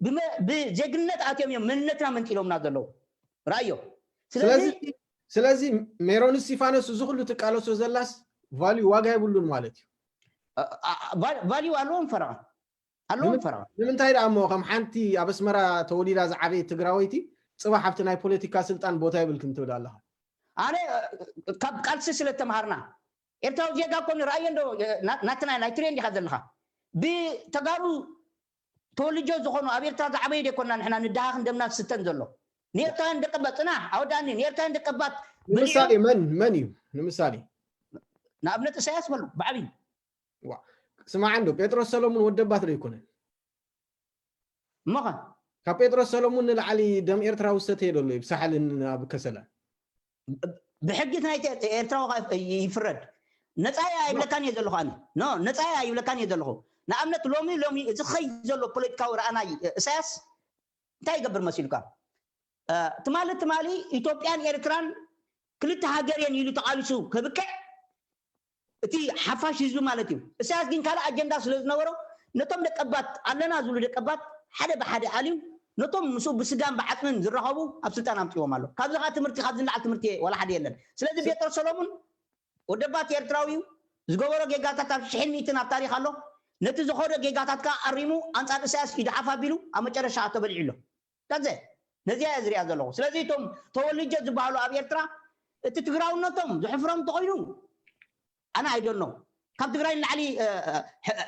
ብመ- ብዜግነት ኣትዮም እዮም መንነትና መንጢሎምና ዘለዉ። ራእዮ ስለዚ ስለዚ ስለዚ ሜሮን እስቲፋኖስ እዚ ኩሉ ትቃለሶ ዘላስ ቫልዩ ዋጋ የብሉን ማለት እዩ። ቫልዩ ኣለዎም ፈረቓ ኣለዎም ፈረቓ ንምንታይ ደኣ እሞ ከም ሓንቲ ኣብ ኣስመራ ተወሊዳ ዝዓበየት ትግራወይቲ ፅባሕ ኣብቲ ናይ ፖለቲካ ስልጣን ቦታ የብልክን ትብል ኣለኻ? ኣነ ካብ ቃልሲ ስለ ተምሃርና ኤርትራዊ ዜጋ ኮኑ ራእዮ እንዶ ናትና ናይ ትሬን ዲኻ ዘለኻ ብተጋሩ ተወልጆ ዝኾኑ ኣብ ኤርትራ ዝዓበዩ ደይኮና ንሕና ንድሃኽን ደምና ዝስተን ዘሎ ንኤርትራውያን ደቂ ባት ፅናሕ ኣወዳኒ ንኤርትራውያን ደቂ ባት ንምሳሌ መን መን እዩ ንምሳሌ ንኣብነት እሳያስ በሉ ብዓብዩ ስማዕ እንዶ ጴጥሮስ ሰሎሙን ወደባት ዶ ኣይኮነን እሞኸ ካብ ጴጥሮስ ሰሎሙን ንላዕሊ ደም ኤርትራ ውሰተ የደሎ እዩ ብሳሕልን ኣብ ከሰላ ብሕጊ ናይ ኤርትራዊ ይፍረድ ነፃ ኣይብለካን እየ ዘለኹ ኣነ ኖ ነፃ ኣይብለካን እየ ዘለኹ ንኣብነት ሎሚ ሎሚ እዚ ኸይ ዘሎ ፖለቲካዊ ረኣናይ እሳያስ እንታይ ይገብር መሲሉካ ትማሊ ትማሊ ኢትዮጵያን ኤርትራን ክልተ ሃገር እየን ኢሉ ተቓሊሱ ከብቅዕ እቲ ሓፋሽ ህዝቢ ማለት እዩ እሳያስ ግን ካልእ ኣጀንዳ ስለ ዝነበሮ ነቶም ደቀባት ኣለና ዝብሉ ደቀባት ሓደ ብሓደ ኣልዩ ነቶም ምስኡ ብስጋን ብዓፅምን ዝራኸቡ ኣብ ስልጣን ኣምፅዎም ኣሎ ካብዚ ከዓ ትምህርቲ ካብዚ ንላዕሊ ትምህርቲ ዋላ ሓደ የለን ስለዚ ጴጥሮስ ሰሎሙን ወደባት ኤርትራዊ እዩ ዝገበሮ ጌጋታት ኣብ ሽሕን ሚእትን ኣብ ታሪክ ኣሎ ነቲ ዝኸዶ ጌጋታት ከዓ ኣሪሙ ኣንፃር እሳያስ ኢዱ ሓፍ ኣቢሉ ኣብ መጨረሻ ተበሊዑ ኣሎ ከዘ ነዚያ እየ ዝሪኣ ዘለኹ ስለዚ እቶም ተወልጀ ዝበሃሉ ኣብ ኤርትራ እቲ ትግራውነቶም ዝሕፍሮም እንተኮይኑ ኣነ ኣይደኖ ካብ ትግራይ ንላዕሊ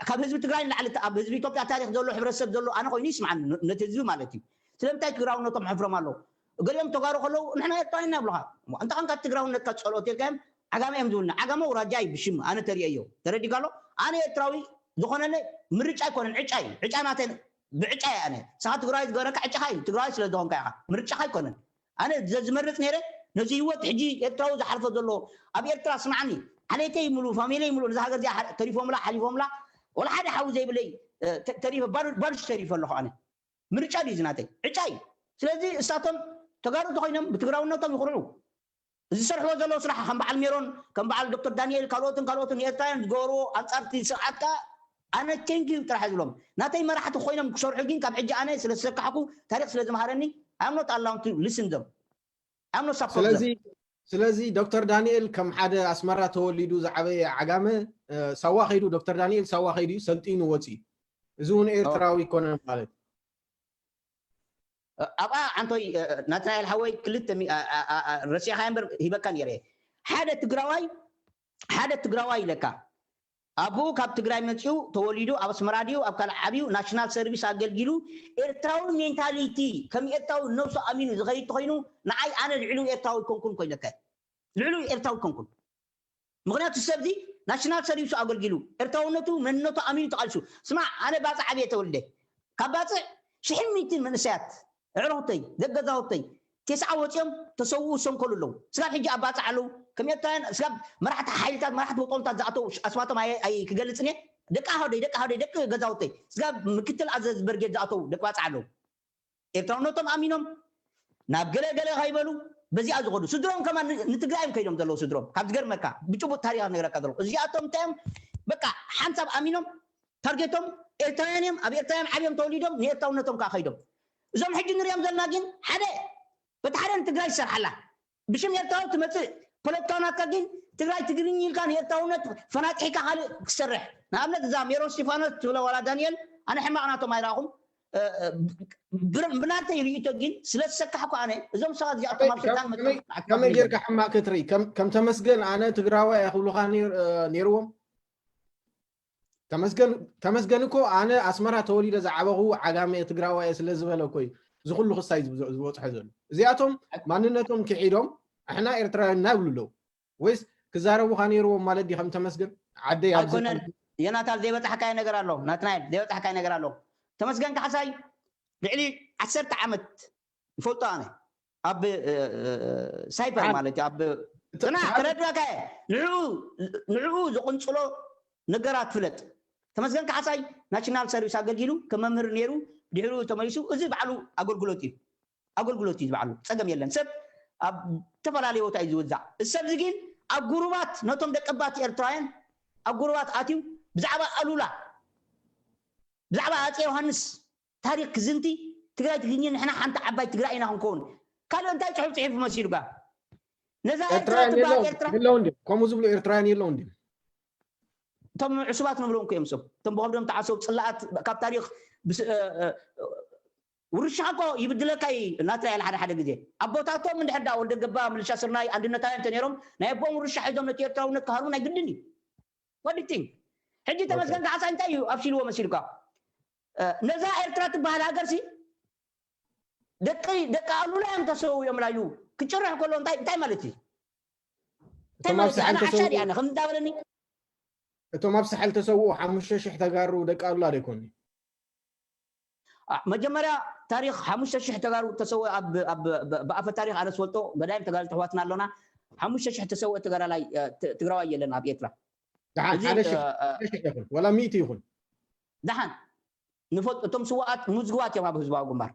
ካብ ህዝቢ ትግራይ ንላዕሊ ኣብ ህዝቢ ኢትዮጵያ ታሪክ ዘሎ ሕብረተሰብ ዘሎ ኣነ ኮይኑ ይስማዓኒ ነቲ ህዝቢ ማለት እዩ ስለምንታይ ትግራውነቶም ሕፍሮም ኣለዉ ገሊኦም ተጋሩ ከለዉ ንሕና ኤርትራውያን ኢና ይብሉኻ እንተ ኸንካ ትግራውነትካ ጸልኦት ኢልካዮም ዓጋመ እዮም ዝብሉና ዓጋመ ውራጃ እዩ ብሽም ኣነ ተሪኦዮ ተረዲካ ኣሎ ኣነ ኤርትራዊ ዝኾነለ ምርጫ ኣይኮነን ዕጫ እዩ ዕጫ ናተይ ብዕጫ እየ ኣነ ንስኻ ትግራዋይ ዝገበረካ ዕጫኻ እዩ ትግራዋይ ስለ ዝኾንካ ኢኻ ምርጫኻ ኣይኮነን ኣነ ዘዝመርፅ ነይረ ነዚ ህይወት ሕጂ ኤርትራዊ ዝሓልፎ ዘሎ ኣብ ኤርትራ ስማዕኒ ዓሌተይ ምሉ ፋሚለይ ምሉ ነዚ ሃገር እዚኣ ተሪፎምላ ሓሊፎምላ ወላ ሓደ ሓዊ ዘይብለይ ተሪፈ ባዱሽ ተሪፈ ኣለኹ ኣነ ምርጫ ድዩ ዝናተይ ዕጫ እዩ ስለዚ እሳቶም ተጋሩ ተኮይኖም ብትግራውነቶም ይኩርዑ ዝሰርሕዎ ዘለዉ ስራሕ ከም በዓል ሜሮን ከም በዓል ዶክተር ዳንኤል ካልኦትን ካልኦትን ንኤርትራውያን ዝገበርዎ ኣንጻርቲ ስርዓት ከዓ ኣነ ቴንኪዩ ጥራሕ ዝብሎም ናተይ መራሕቲ ኮይኖም ክሰርሑ ግን ካብ ሕጂ ኣነ ስለ ዝሰካሕኩ ታሪክ ስለ ዝምሃረኒ I'm not allowed to listen them I'm not support ስለዚ ስለዚ ዶክተር ዳንኤል ከም ሓደ ኣስመራ ተወሊዱ ዝዓበየ ዓጋመ ሳዋ ከይዱ ዶክተር ዳንኤል ሳዋ ከይዱ እዩ ሰልጢኑ ወፂኡ እዚ እውን ኤርትራዊ ይኮነ ማለት ኣብኣ ኣንቶይ ናትናኤል ሓወይ ክልተ ረሲዕካ እምበር ሂበካ ነይረ ሓደ ትግራዋይ ሓደ ትግራዋይ ኢለካ ኣቦኡ ካብ ትግራይ መፂኡ ተወሊዱ ኣብ ኣስመራ ድዩ ኣብ ካልእ ዓብዩ ናሽናል ሰርቪስ ኣገልጊሉ ኤርትራዊ ሜንታሊቲ ከም ኤርትራዊ ነብሱ ኣሚኑ ዝኸይድ ተኮይኑ ንዓይ ኣነ ልዕሉ ኤርትራዊ ኮንኩን ኮይነከ ልዕሉ ኤርትራዊ ኮንኩን ምክንያቱ ሰብዚ ናሽናል ሰርቪሱ ኣገልጊሉ ኤርትራውነቱ መንነቱ ኣሚኑ ተቃልሱ ስማዕ ኣነ ባፅዕ ኣብየ ተወልደ ካብ ባፅዕ ሽሕን ሚእትን መንእሰያት ኣዕሩኽተይ ደቂ ገዛውተይ ቴስዓ ወፂኦም ተሰውኡ ዝሰንከሉ ኣለዉ ስጋብ ሕጂ ኣብ ባፅዕ ኣለዉ ከም ኤርትራውያን ስጋብ መራሕቲ ሓይልታት መራሕቲ ወጦምታት ዝኣተዉ ኣስማቶም ኣይ ክገልፅን እየ ደቂ ኣሃደይ ደቂ ኣሃደይ ደቂ ገዛውተይ ስጋብ ምክትል ኣዘዝ በርጌድ ዝኣተዉ ደቂ ባፅዕ ኣለዉ ኤርትራውነቶም ኣሚኖም ናብ ገለ ገለ ከይበሉ በዚኣ ዝኸዱ ስድሮም ከማ ንትግራይ እዮም ከይዶም ዘለዉ ስድሮም ካብ ዝገርመካ ብጭቡጥ ታሪክ ነግረካ ዘለኹ እዚኣቶም እንታይ እዮም በቃ ሓንሳብ ኣሚኖም ታርጌቶም ኤርትራውያን እዮም ኣብ ኤርትራውያን ዓብዮም ተወሊዶም ንኤርትራውነቶም ከዓ ከይዶም እዞም ሕጂ ንሪኦም ዘለና ግን ሓደ በቲ ሓደ ንትግራይ ዝሰርሓላ ብሽም ኤርትራዊ ትመፅእ ፖለቲካዊ ናትካ ግን ትግራይ ትግርኝ ኢልካ ንኤርትራውነት ፈናጢሕካ ካልእ ክሰርሕ ንኣብነት እዛ ሜሮን ስቲፋኖስ ትብለ ዋላ ዳንኤል ኣነ ሕማቕ ናቶም ኣይረኣኹም ብናተይ ርእይቶ ግን ስለ ዝሰካሕኩ ኣነ እዞም ሰባት እዚኣቶም ኣብ ስልጣን መጥቶም ከመይ ጌርካ ሕማቕ ክትርኢ ከም ተመስገን ኣነ ትግራዋይ ክብሉካ ነይርዎም ተመስገን እኮ ኣነ ኣስመራ ተወሊደ ዝዓበኹ ዓጋመ ትግራዋየ ስለ ዝበለ እኮ እዩ እዚ ኩሉ ክሳይ ዝበፅሖ ዘሎ እዚኣቶም ማንነቶም ክሒዶም ኣሕና ኤርትራውያን እና ይብሉ ኣለዉ ወይስ ክዛረቡካ ነይርዎም ማለት ድዩ ከም ተመስገን ዓደይ ኣብዚ ኣይኮነን ዮናታን ዘይበፃሕካዮ ነገር ኣሎ ናትናኤል ዘይበፃሕካዮ ነገር ኣሎ ተመስገን ካሕሳይ ልዕሊ ዓሰርተ ዓመት ይፈልጦ ኣነ ኣብ ሳይበር ማለት እዩ ኣብ ፅና ክረድበካ እየ ንዕኡ ዝቕንፅሎ ነገራት ፍለጥ ተመስገን ካሕሳይ ናሽናል ሰርቪስ ኣገልጊሉ ከም መምህር ነይሩ ድሕሪኡ ተመሊሱ እዚ ባዕሉ ኣገልግሎት እዩ ኣገልግሎት እዩ ዝበዓሉ ፀገም የለን ሰብ ኣብ ዝተፈላለዩ ቦታ እዩ ዝውዛዕ እዚ ሰብዚ ግን ኣብ ጉሩባት ነቶም ደቀባት ኤርትራውያን ኣብ ጉሩባት ኣትዩ ብዛዕባ ኣሉላ ብዛዕባ ኣጼ ዮሃንስ ታሪክ ክዝንቲ ትግራይ ትግርኛ ንሕና ሓንቲ ዓባይ ትግራይ ኢና ክንከውን ካልእ እንታይ ፅሑፍ ፅሒፉ መሲሉካ ነዛ ኤርትራ ትበሃል ኤርትራ የለው እንዲ ከምኡ ዝብሉ ኤርትራውያን የለው እንዲ እቶም ዕሱባት ንብሎም እዮም ሰብ እቶም ብኸብዶም ተዓሰቡ ፅላኣት ካብ ታሪክ ውርሻ እኮ ይብድለካ እዩ ናትራ ያለ ሓደ ሓደ ግዜ ኣቦታቶም እንድሕር ዳ ወልደ ገባ ምልሻ ስርናይ ኣንድነታውያን እንተነይሮም ናይ ኣቦኦም ውርሻ ሒዞም ነቲ ኤርትራውነት ክሃርሙ ናይ ግድን እዩ ወዲቲንግ ሕጂ ተመስገን ካሕሳ እንታይ እዩ ኣብሲልዎ መሲልካ ነዛ ኤርትራ ትበሃል ሃገር ሲ ደቂ ደቂ ኣሉላ እዮም ተሰውዮምላ ኢሉ ክጭርሕ ከሎ እንታይ እንታይ ማለት እዩ እንታይ እቶም ኣብ ማለት እዩ ሳሕል ኣነ ሓሻ ተሰውኡ ድያ ከም እንዳበለኒ እቶም ኣብ ሳሕል ተሰውኡ ሓሙሽተ ሽሕ ተጋሩ ደቂ ኣሉላ ዶ ይኮኑ መጀመርያ ታሪክ ሓሙሽተ ሽሕ ተጋሩ ተሰወ ብኣፈ ታሪክ ኣነ ዝፈልጦ ገዳይም ተጋሩ ተሕዋትና ኣለና ሓሙሽተ ሽሕ ተሰወ ተጋዳላይ ትግራዋይ የለን ኣብ ኤርትራ ደሓን ሓደ ሽሕ ሓደ ሽሕ ይኹን ወላ ሚእቲ ይኹን ደሓን ንፈልጦ እቶም ስዋኣት ምዝግባት እዮም ኣብ ህዝባዊ ግንባር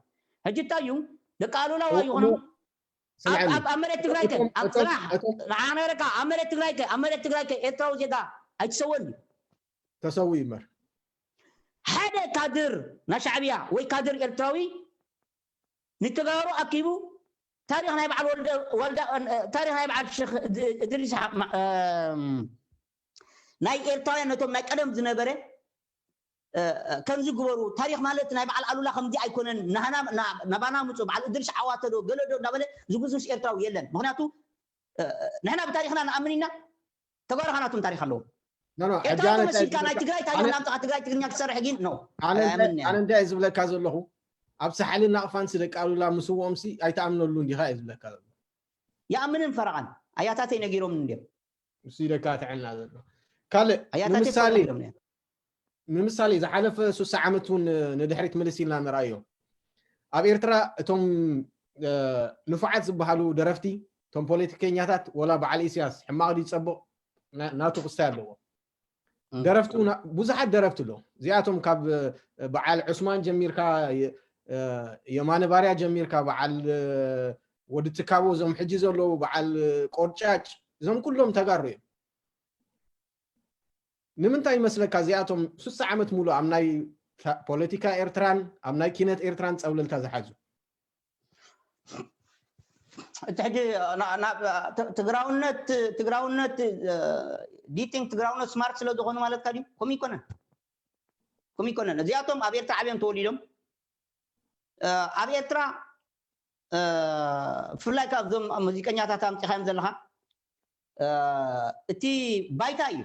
ሕጂ እንታይ እዩ ደቂ ኣሉላዋ ይኹኑ ኣብ መሬት ትግራይ ከ ኣብ ፅራሕ ንዓነረካ ኣብ መሬት ትግራይ ከ ኣብ መሬት ትግራይ ከ ኤርትራዊ ዜጋ ኣይትሰወን እዩ ተሰዊ ይመር ሓደ ካድር ናይ ሻዕብያ ወይ ካድር ኤርትራዊ ንተጋሩ ኣኪቡ ታሪክ ናይ በዓል ወልደ ወልደ ታሪክ ናይ በዓል ሸክ እድሪስ ናይ ኤርትራውያን ነቶም ናይ ቀደም ዝነበረ ከምዚ ግበሩ ታሪክ ማለት ናይ በዓል ኣሉላ ከምዚ ኣይኮነን ናባና ምፁ በዓል እድሪስ ዓዋተ ዶ ገለ ዶ እንዳበለ ዝጉስጉስ ኤርትራዊ የለን ምክንያቱ ንሕና ብታሪክና ንኣምን ኢና ተጋሩ ካናቶም ታሪክ ኣለዎም ኤርትራዊ ተመሲልካ ናይ ትግራይ ታሪክ ናምፅኻ ትግራይ ትግርኛ ክሰርሕ ግን ነው ኣነ እንታይ ዝብለካ ዘለኹ ኣብ ሳሕልን ናቕፋን ሲ ደቂ ኣሉላ ምስዎም ሲ ኣይተኣምነሉ እንዲኻ እየ ዝብለካ ዘሎ ይኣምንን ፈረቓን ኣያታተይ ነጊሮምን እንዲዮም እሱ ይደካ ትዕልና ዘሎ ካልእ ንምሳሌ ንምሳሌ ዝሓለፈ ሱሳ ዓመት እውን ንድሕሪት ምልስ ኢልና ንርኣዮ ኣብ ኤርትራ እቶም ንፉዓት ዝበሃሉ ደረፍቲ እቶም ፖለቲከኛታት ወላ በዓል ኢስያስ ሕማቕ ድዩ ፀቡቕ ናቱ ክስታይ ኣለዎ ደረፍቲ ብዙሓት ደረፍቲ ኣሎ እዚኣቶም ካብ በዓል ዑስማን ጀሚርካ የማነ ባርያ ጀሚርካ በዓል ወዲ ትካቦ እዞም ሕጂ ዘለዉ በዓል ቆርጫጭ እዞም ኩሎም ተጋሩ እዮም ንምንታይ ይመስለካ እዚኣቶም ስሳ ዓመት ሙሉ ኣብ ናይ ፖለቲካ ኤርትራን ኣብ ናይ ኪነት ኤርትራን ፀብለልታ ዝሓዙ እቲ ሕጂ ትግራውነት ትግራውነት ዲቲንግ ትግራውነት ስማርት ስለ ዝኾኑ ማለትካ ድዩ ከም ይኮነን ከም ይኮነን እዚኣቶም ኣብ ኤርትራ ዓብዮም ተወሊዶም ኣብ ኤርትራ ብፍላይ ካብዞም ሙዚቀኛታት ኣምፂኻዮም ዘለካ እቲ ባይታ እዩ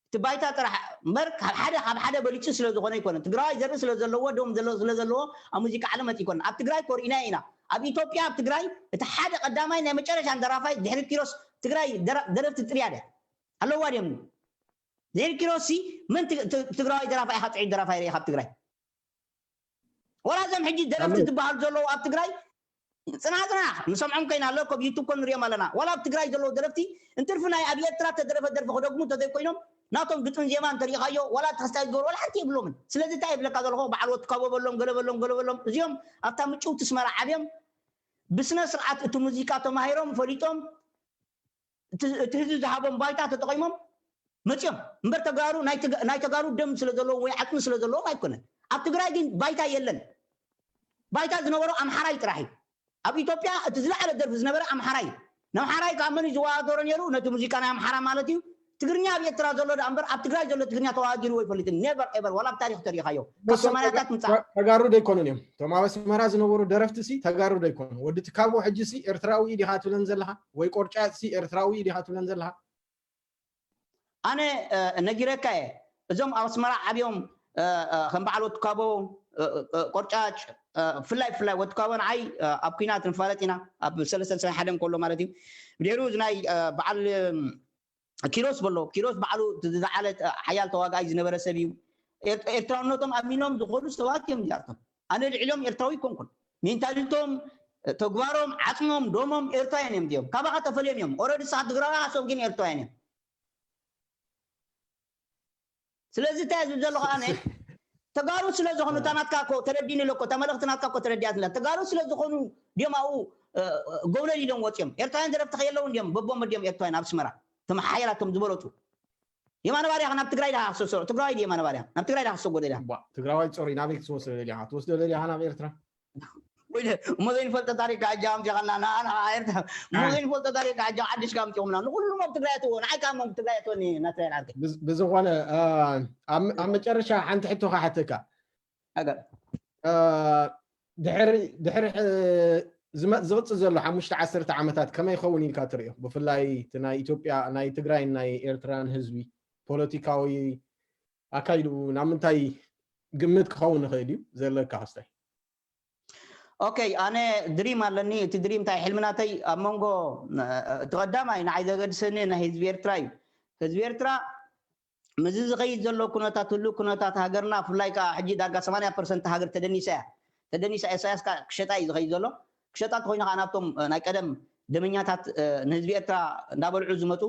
እቲ ባይታ ጥራሕ እምበር ካብ ሓደ ካብ ሓደ በሊፁ ስለ ዝኾነ ይኮነ ትግራዋይ ዘርኢ ስለ ዘለዎ ደም ስለ ዘለዎ ኣብ ሙዚቃ ዓለም መፂ ይኮነ ኣብ ትግራይ ኮርኢና ኢና ኣብ ኢትዮጵያ ኣብ ትግራይ እቲ ሓደ ቀዳማይ ናይ መጨረሻ ደራፋይ ድሕሪ ኪሮስ ትግራይ ደረፍቲ ጥርያ ድያ ኣለዋ ድዮም ድሕሪ ኪሮስ ሲ መን ትግራዋይ ደራፋይ ኢካ ጥዑይ ደራፋይ ርኢካ ኣብ ትግራይ ወላ እዞም ሕጂ ደረፍቲ ዝበሃሉ ዘለዉ ኣብ ትግራይ ፅና ፅና ንሰምዖም ከይና ኣሎ ኮብ ዩቱብ ኮ ንሪኦም ኣለና ዋላ ኣብ ትግራይ ዘለዉ ደረፍቲ እንትርፊ ናይ ኣብ ኤርትራ ተደረፈ ደርፊ ክደግሙ እንተዘይኮይኖም ናቶም ግጥም ዜማ እንተሪኢኻዮ ዋላ ተክስታይ ዝገብሩ ዋላ ሓንቲ የብሎምን ስለዚ እንታይ የብለካ ዘለኹ በዓል ወትካቦ በሎም ገለ በሎም ገለ በሎም እዚኦም ኣብታ ምጭውቲ ስመራ ዓብዮም ብስነ ስርዓት እቲ ሙዚቃ ተማሂሮም ፈሊጦም እቲ ህዝቢ ዝሃቦም ባይታ ተጠቂሞም መፅዮም እምበር ተጋሩ ናይ ተጋሩ ደም ስለ ዘለዎም ወይ ዓፅሚ ስለ ዘለዎም ኣይኮነን ኣብ ትግራይ ግን ባይታ የለን ባይታ ዝነበሮ ኣምሓራይ ጥራሕ እዩ ኣብ ኢትዮጵያ እቲ ዝለዓለ ደርፊ ዝነበረ ኣምሓራይ እዩ ንኣምሓራይ ካብ መን ዝወዳደሮ ነይሩ ነቲ ሙዚቃ ናይ ኣምሓራ ማለት እዩ ትግርኛ ኣብ ኤርትራ ዘሎ ዳ እምበር ኣብ ትግራይ ዘሎ ትግርኛ ተወዳዲሩ ወይ ፈሊጡ never ever ዋላ ኣብ ታሪክ ተሪኢኻዮ ካብ ሰማንያታት ምፃእ ተጋሩ ዶ ኣይኮኑን እዮም እቶም ኣብ ኣስመራ ዝነበሩ ደረፍቲ ሲ ተጋሩ ዶ ኣይኮኑ ወዲ ትካቦ ሕጂ ሲ ኤርትራዊ ዲኻ ትብለን ዘለኻ ወይ ቆርጫ ሲ ኤርትራዊ ዲኻ ትብለን ዘለኻ ኣነ ነጊረካ እየ እዞም ኣብ ኣስመራ ዓብዮም ከም በዓል ወትካቦ ቆርጫጭ ብፍላይ ብፍላይ ወትካቦ ንዓይ ኣብ ኩናት ንፋለጥ ኢና ኣብ ሰለስተ ሓደን ከሎ ማለት እዩ ብድሕሪኡ ናይ በዓል ኪሮስ በሎ ኪሮስ ባዕሉ ዝዓለ ሓያል ተዋጋኣይ ዝነበረ ሰብ እዩ ኤርትራውነቶም ኣሚኖም ዝኾኑ ሰባት እዮም እዚኣቶም ኣነ ልዕሎም ኤርትራዊ ይኮንኩን ሜንታሊቶም ተግባሮም ዓፅሞም ደሞም ኤርትራውያን እዮም እዚኦም ካባኻ ተፈልዮም እዮም ኦረዲ ስኻ ትግራዊ ኣሶም ግን ኤርትራውያን እዮም ስለዚ እንታይ ዝብ ዘለኹ ኣነ ተጋሩ ስለ ዝኾኑ እታ ናትካ እኮ ተረዲኒ ኣለኮ እታ መልእኽቲ ናትካ እኮ ተረዲኣትና ተጋሩ ስለ ዝኾኑ ድዮም ኣብኡ ጎብለል ኢሎም ወፂኦም ኤርትራውያን ደረፍቲ ከየለዉ እንዲዮም በቦም ድዮም ኤርትራውያን ኣብ ኣስመራ ተመሓየላቶም ዝበለፁ የማነ ባርያ ናብ ትግራይ ዳ ክሰሶ ትግራይ ዲ የማነ ባርያ ናብ ትግራይ ዳ ክሰጎ ደልያ ትግራዋይ ጾሪ ናበይ ክትወስዶ ደሊኻ ትወስዶ ደሊኻ ናብ ኤርትራ ወይለ እሞ ዘይንፈልጦ ታሪክ ሕጂ ኣምፂኻና ንኣና ኤርትራ እሞ ዘይንፈልጦ ታሪክ ሕጂ ሓድሽ ካምፂኹምና ንኩሉም ኣብ ትግራይ ትዎ ንዓይ ካብ መንጎ ትግራይ ትወኒ ናትራኤል ዓርከይ ብዝኾነ ኣብ መጨረሻ ሓንቲ ሕቶ ካሓተካ ኣገር ድሕሪ ድሕሪ ዝመፅ ዝቕፅል ዘሎ ሓሙሽተ ዓሰርተ ዓመታት ከመይ ይኸውን ኢልካ ትርእዮ? ብፍላይ እቲ ናይ ኢትዮጵያ ናይ ትግራይን ናይ ኤርትራን ህዝቢ ፖለቲካዊ ኣካይድኡ ናብ ምንታይ ግምት ክኸውን ይኽእል እዩ ዘለካ ክስታይ? ኦኬ ኣነ ድሪም ኣለኒ። እቲ ድሪም እንታይ ሕልሚ ናተይ ኣብ መንጎ እቲ ቀዳማይ ንዓይ ዘገድሰኒ ናይ ህዝቢ ኤርትራ እዩ። ህዝቢ ኤርትራ ምዚ ዝኸይድ ዘሎ ኩነታት ህሉ ኩነታት ሃገርና ብፍላይ ከዓ ሕጂ ዳርጋ ሰማንያ ፐርሰንት ሃገር ተደኒሳ እያ ተደኒሳ ኢሳያስ ከዓ ክሸጣ እዩ ዝኸይድ ዘሎ። ክሸጣ እንተኮይኑ ከዓ ናብቶም ናይ ቀደም ደመኛታት ንህዝቢ ኤርትራ እንዳበልዑ ዝመፁ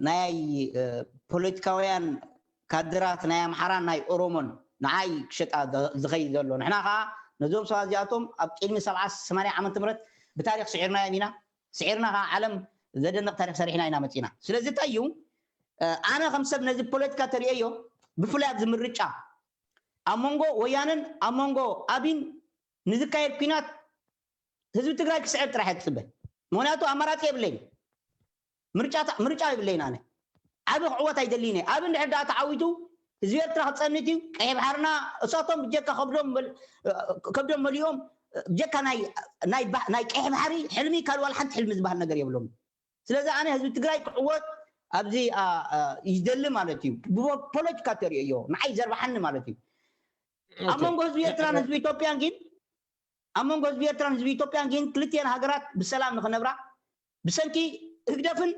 ናይ ፖለቲካውያን ካድራት ናይ ኣምሓራን ናይ ኦሮሞን ንዓይ ክሸጣ ዝኸይድ ዘሎ ንሕና ከዓ ነዞም ሰባት እዚኣቶም ኣብ ቅድሚ ሰብዓ ሰማንያ ዓመተ ምህረት ብታሪክ ስዒርናዮም ኢና። ስዒርና ከዓ ዓለም ዘደንቕ ታሪክ ሰሪሕና ኢና መፂና። ስለዚ እንታይ እዩ ኣነ ከም ሰብ ነዚ ፖለቲካ ተርእየዮ ብፍላይ ኣብዚ ምርጫ ኣብ መንጎ ወያነን ኣብ መንጎ ኣቢን ንዝካየድ ኩናት ህዝቢ ትግራይ ክስዕር ጥራሕ እየ ዝፅበ። ምክንያቱ ኣማራፂ የብለይን። ምርጫ የብለይን ኣነ። ዓቢ ክዕወት ኣይደልይን እየ። ዓቢ እንድሕር ደኣ ተዓዊቱ ህዝቢ ኤርትራ ክፀንት እዩ። ቀይሕ ባሕርና እሳቶም ብጀካ ከብዶም መሊኦም ብጀካ ናይ ቀይሕ ባሕሪ ሕልሚ ካልእ ዋላ ሓንቲ ሕልሚ ዝበሃል ነገር የብሎም። ስለዚ ኣነ ህዝቢ ትግራይ ክዕወት ኣብዚ ይደሊ ማለት እዩ። ብፖለቲካ ተርእዮ ንዓይ ዘርባሓኒ ማለት እዩ። ኣብ መንጎ ህዝቢ ኤርትራን ህዝቢ ኢትዮጵያን ግን ኣብ መንጎ ህዝቢ ኤርትራን ህዝቢ ኢትዮጵያን ግን ክልቲኤን ሃገራት ብሰላም ንክነብራ ብሰንኪ ህግደፍን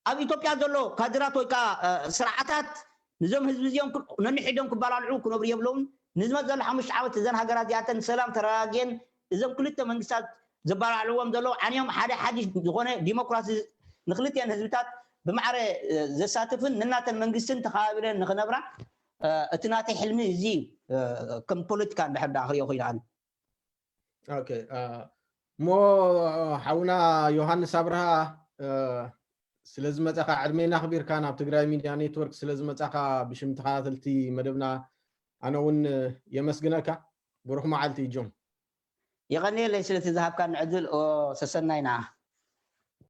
ኣብ ኢትዮጵያ ዘሎ ካድራት ወይ ከዓ ስርዓታት ንዞም ህዝቢ እዚኦም ነንሕዶም ክበላልዑ ክነብሩ የብለውን። ንዝመፅ ዘሎ ሓሙሽተ ዓመት እዘን ሃገራት እዚኣተን ሰላም ተረጋጊኤን እዞም ክልተ መንግስታት ዘበላልዕዎም ዘለዉ ዓንዮም ሓደ ሓድሽ ዝኾነ ዲሞክራሲ ንክልቲኤን ህዝብታት ብማዕረ ዘሳትፍን ንናተን መንግስትን ተኸባቢረን ንክነብራ እቲ ናተይ ሕልሚ እዚ ከም ፖለቲካ እንድሕር ዳ ክሪኦ ኮይኑ ኣነ ኦኬ እሞ ሓውና ዮሃንስ ኣብርሃ ስለ ዝመጻኻ ዕድሜና ኣኽቢርካ ናብ ትግራይ ሚድያ ኔትወርክ ስለ ዝመጻኻ ብሽም ተኸታተልቲ መደብና ኣነ እውን የመስግነካ። ብሩኽ መዓልቲ ጆን። የቐንየለይ ስለቲ ዝሃብካኒ ዕድል ኦ ሰሰናይና።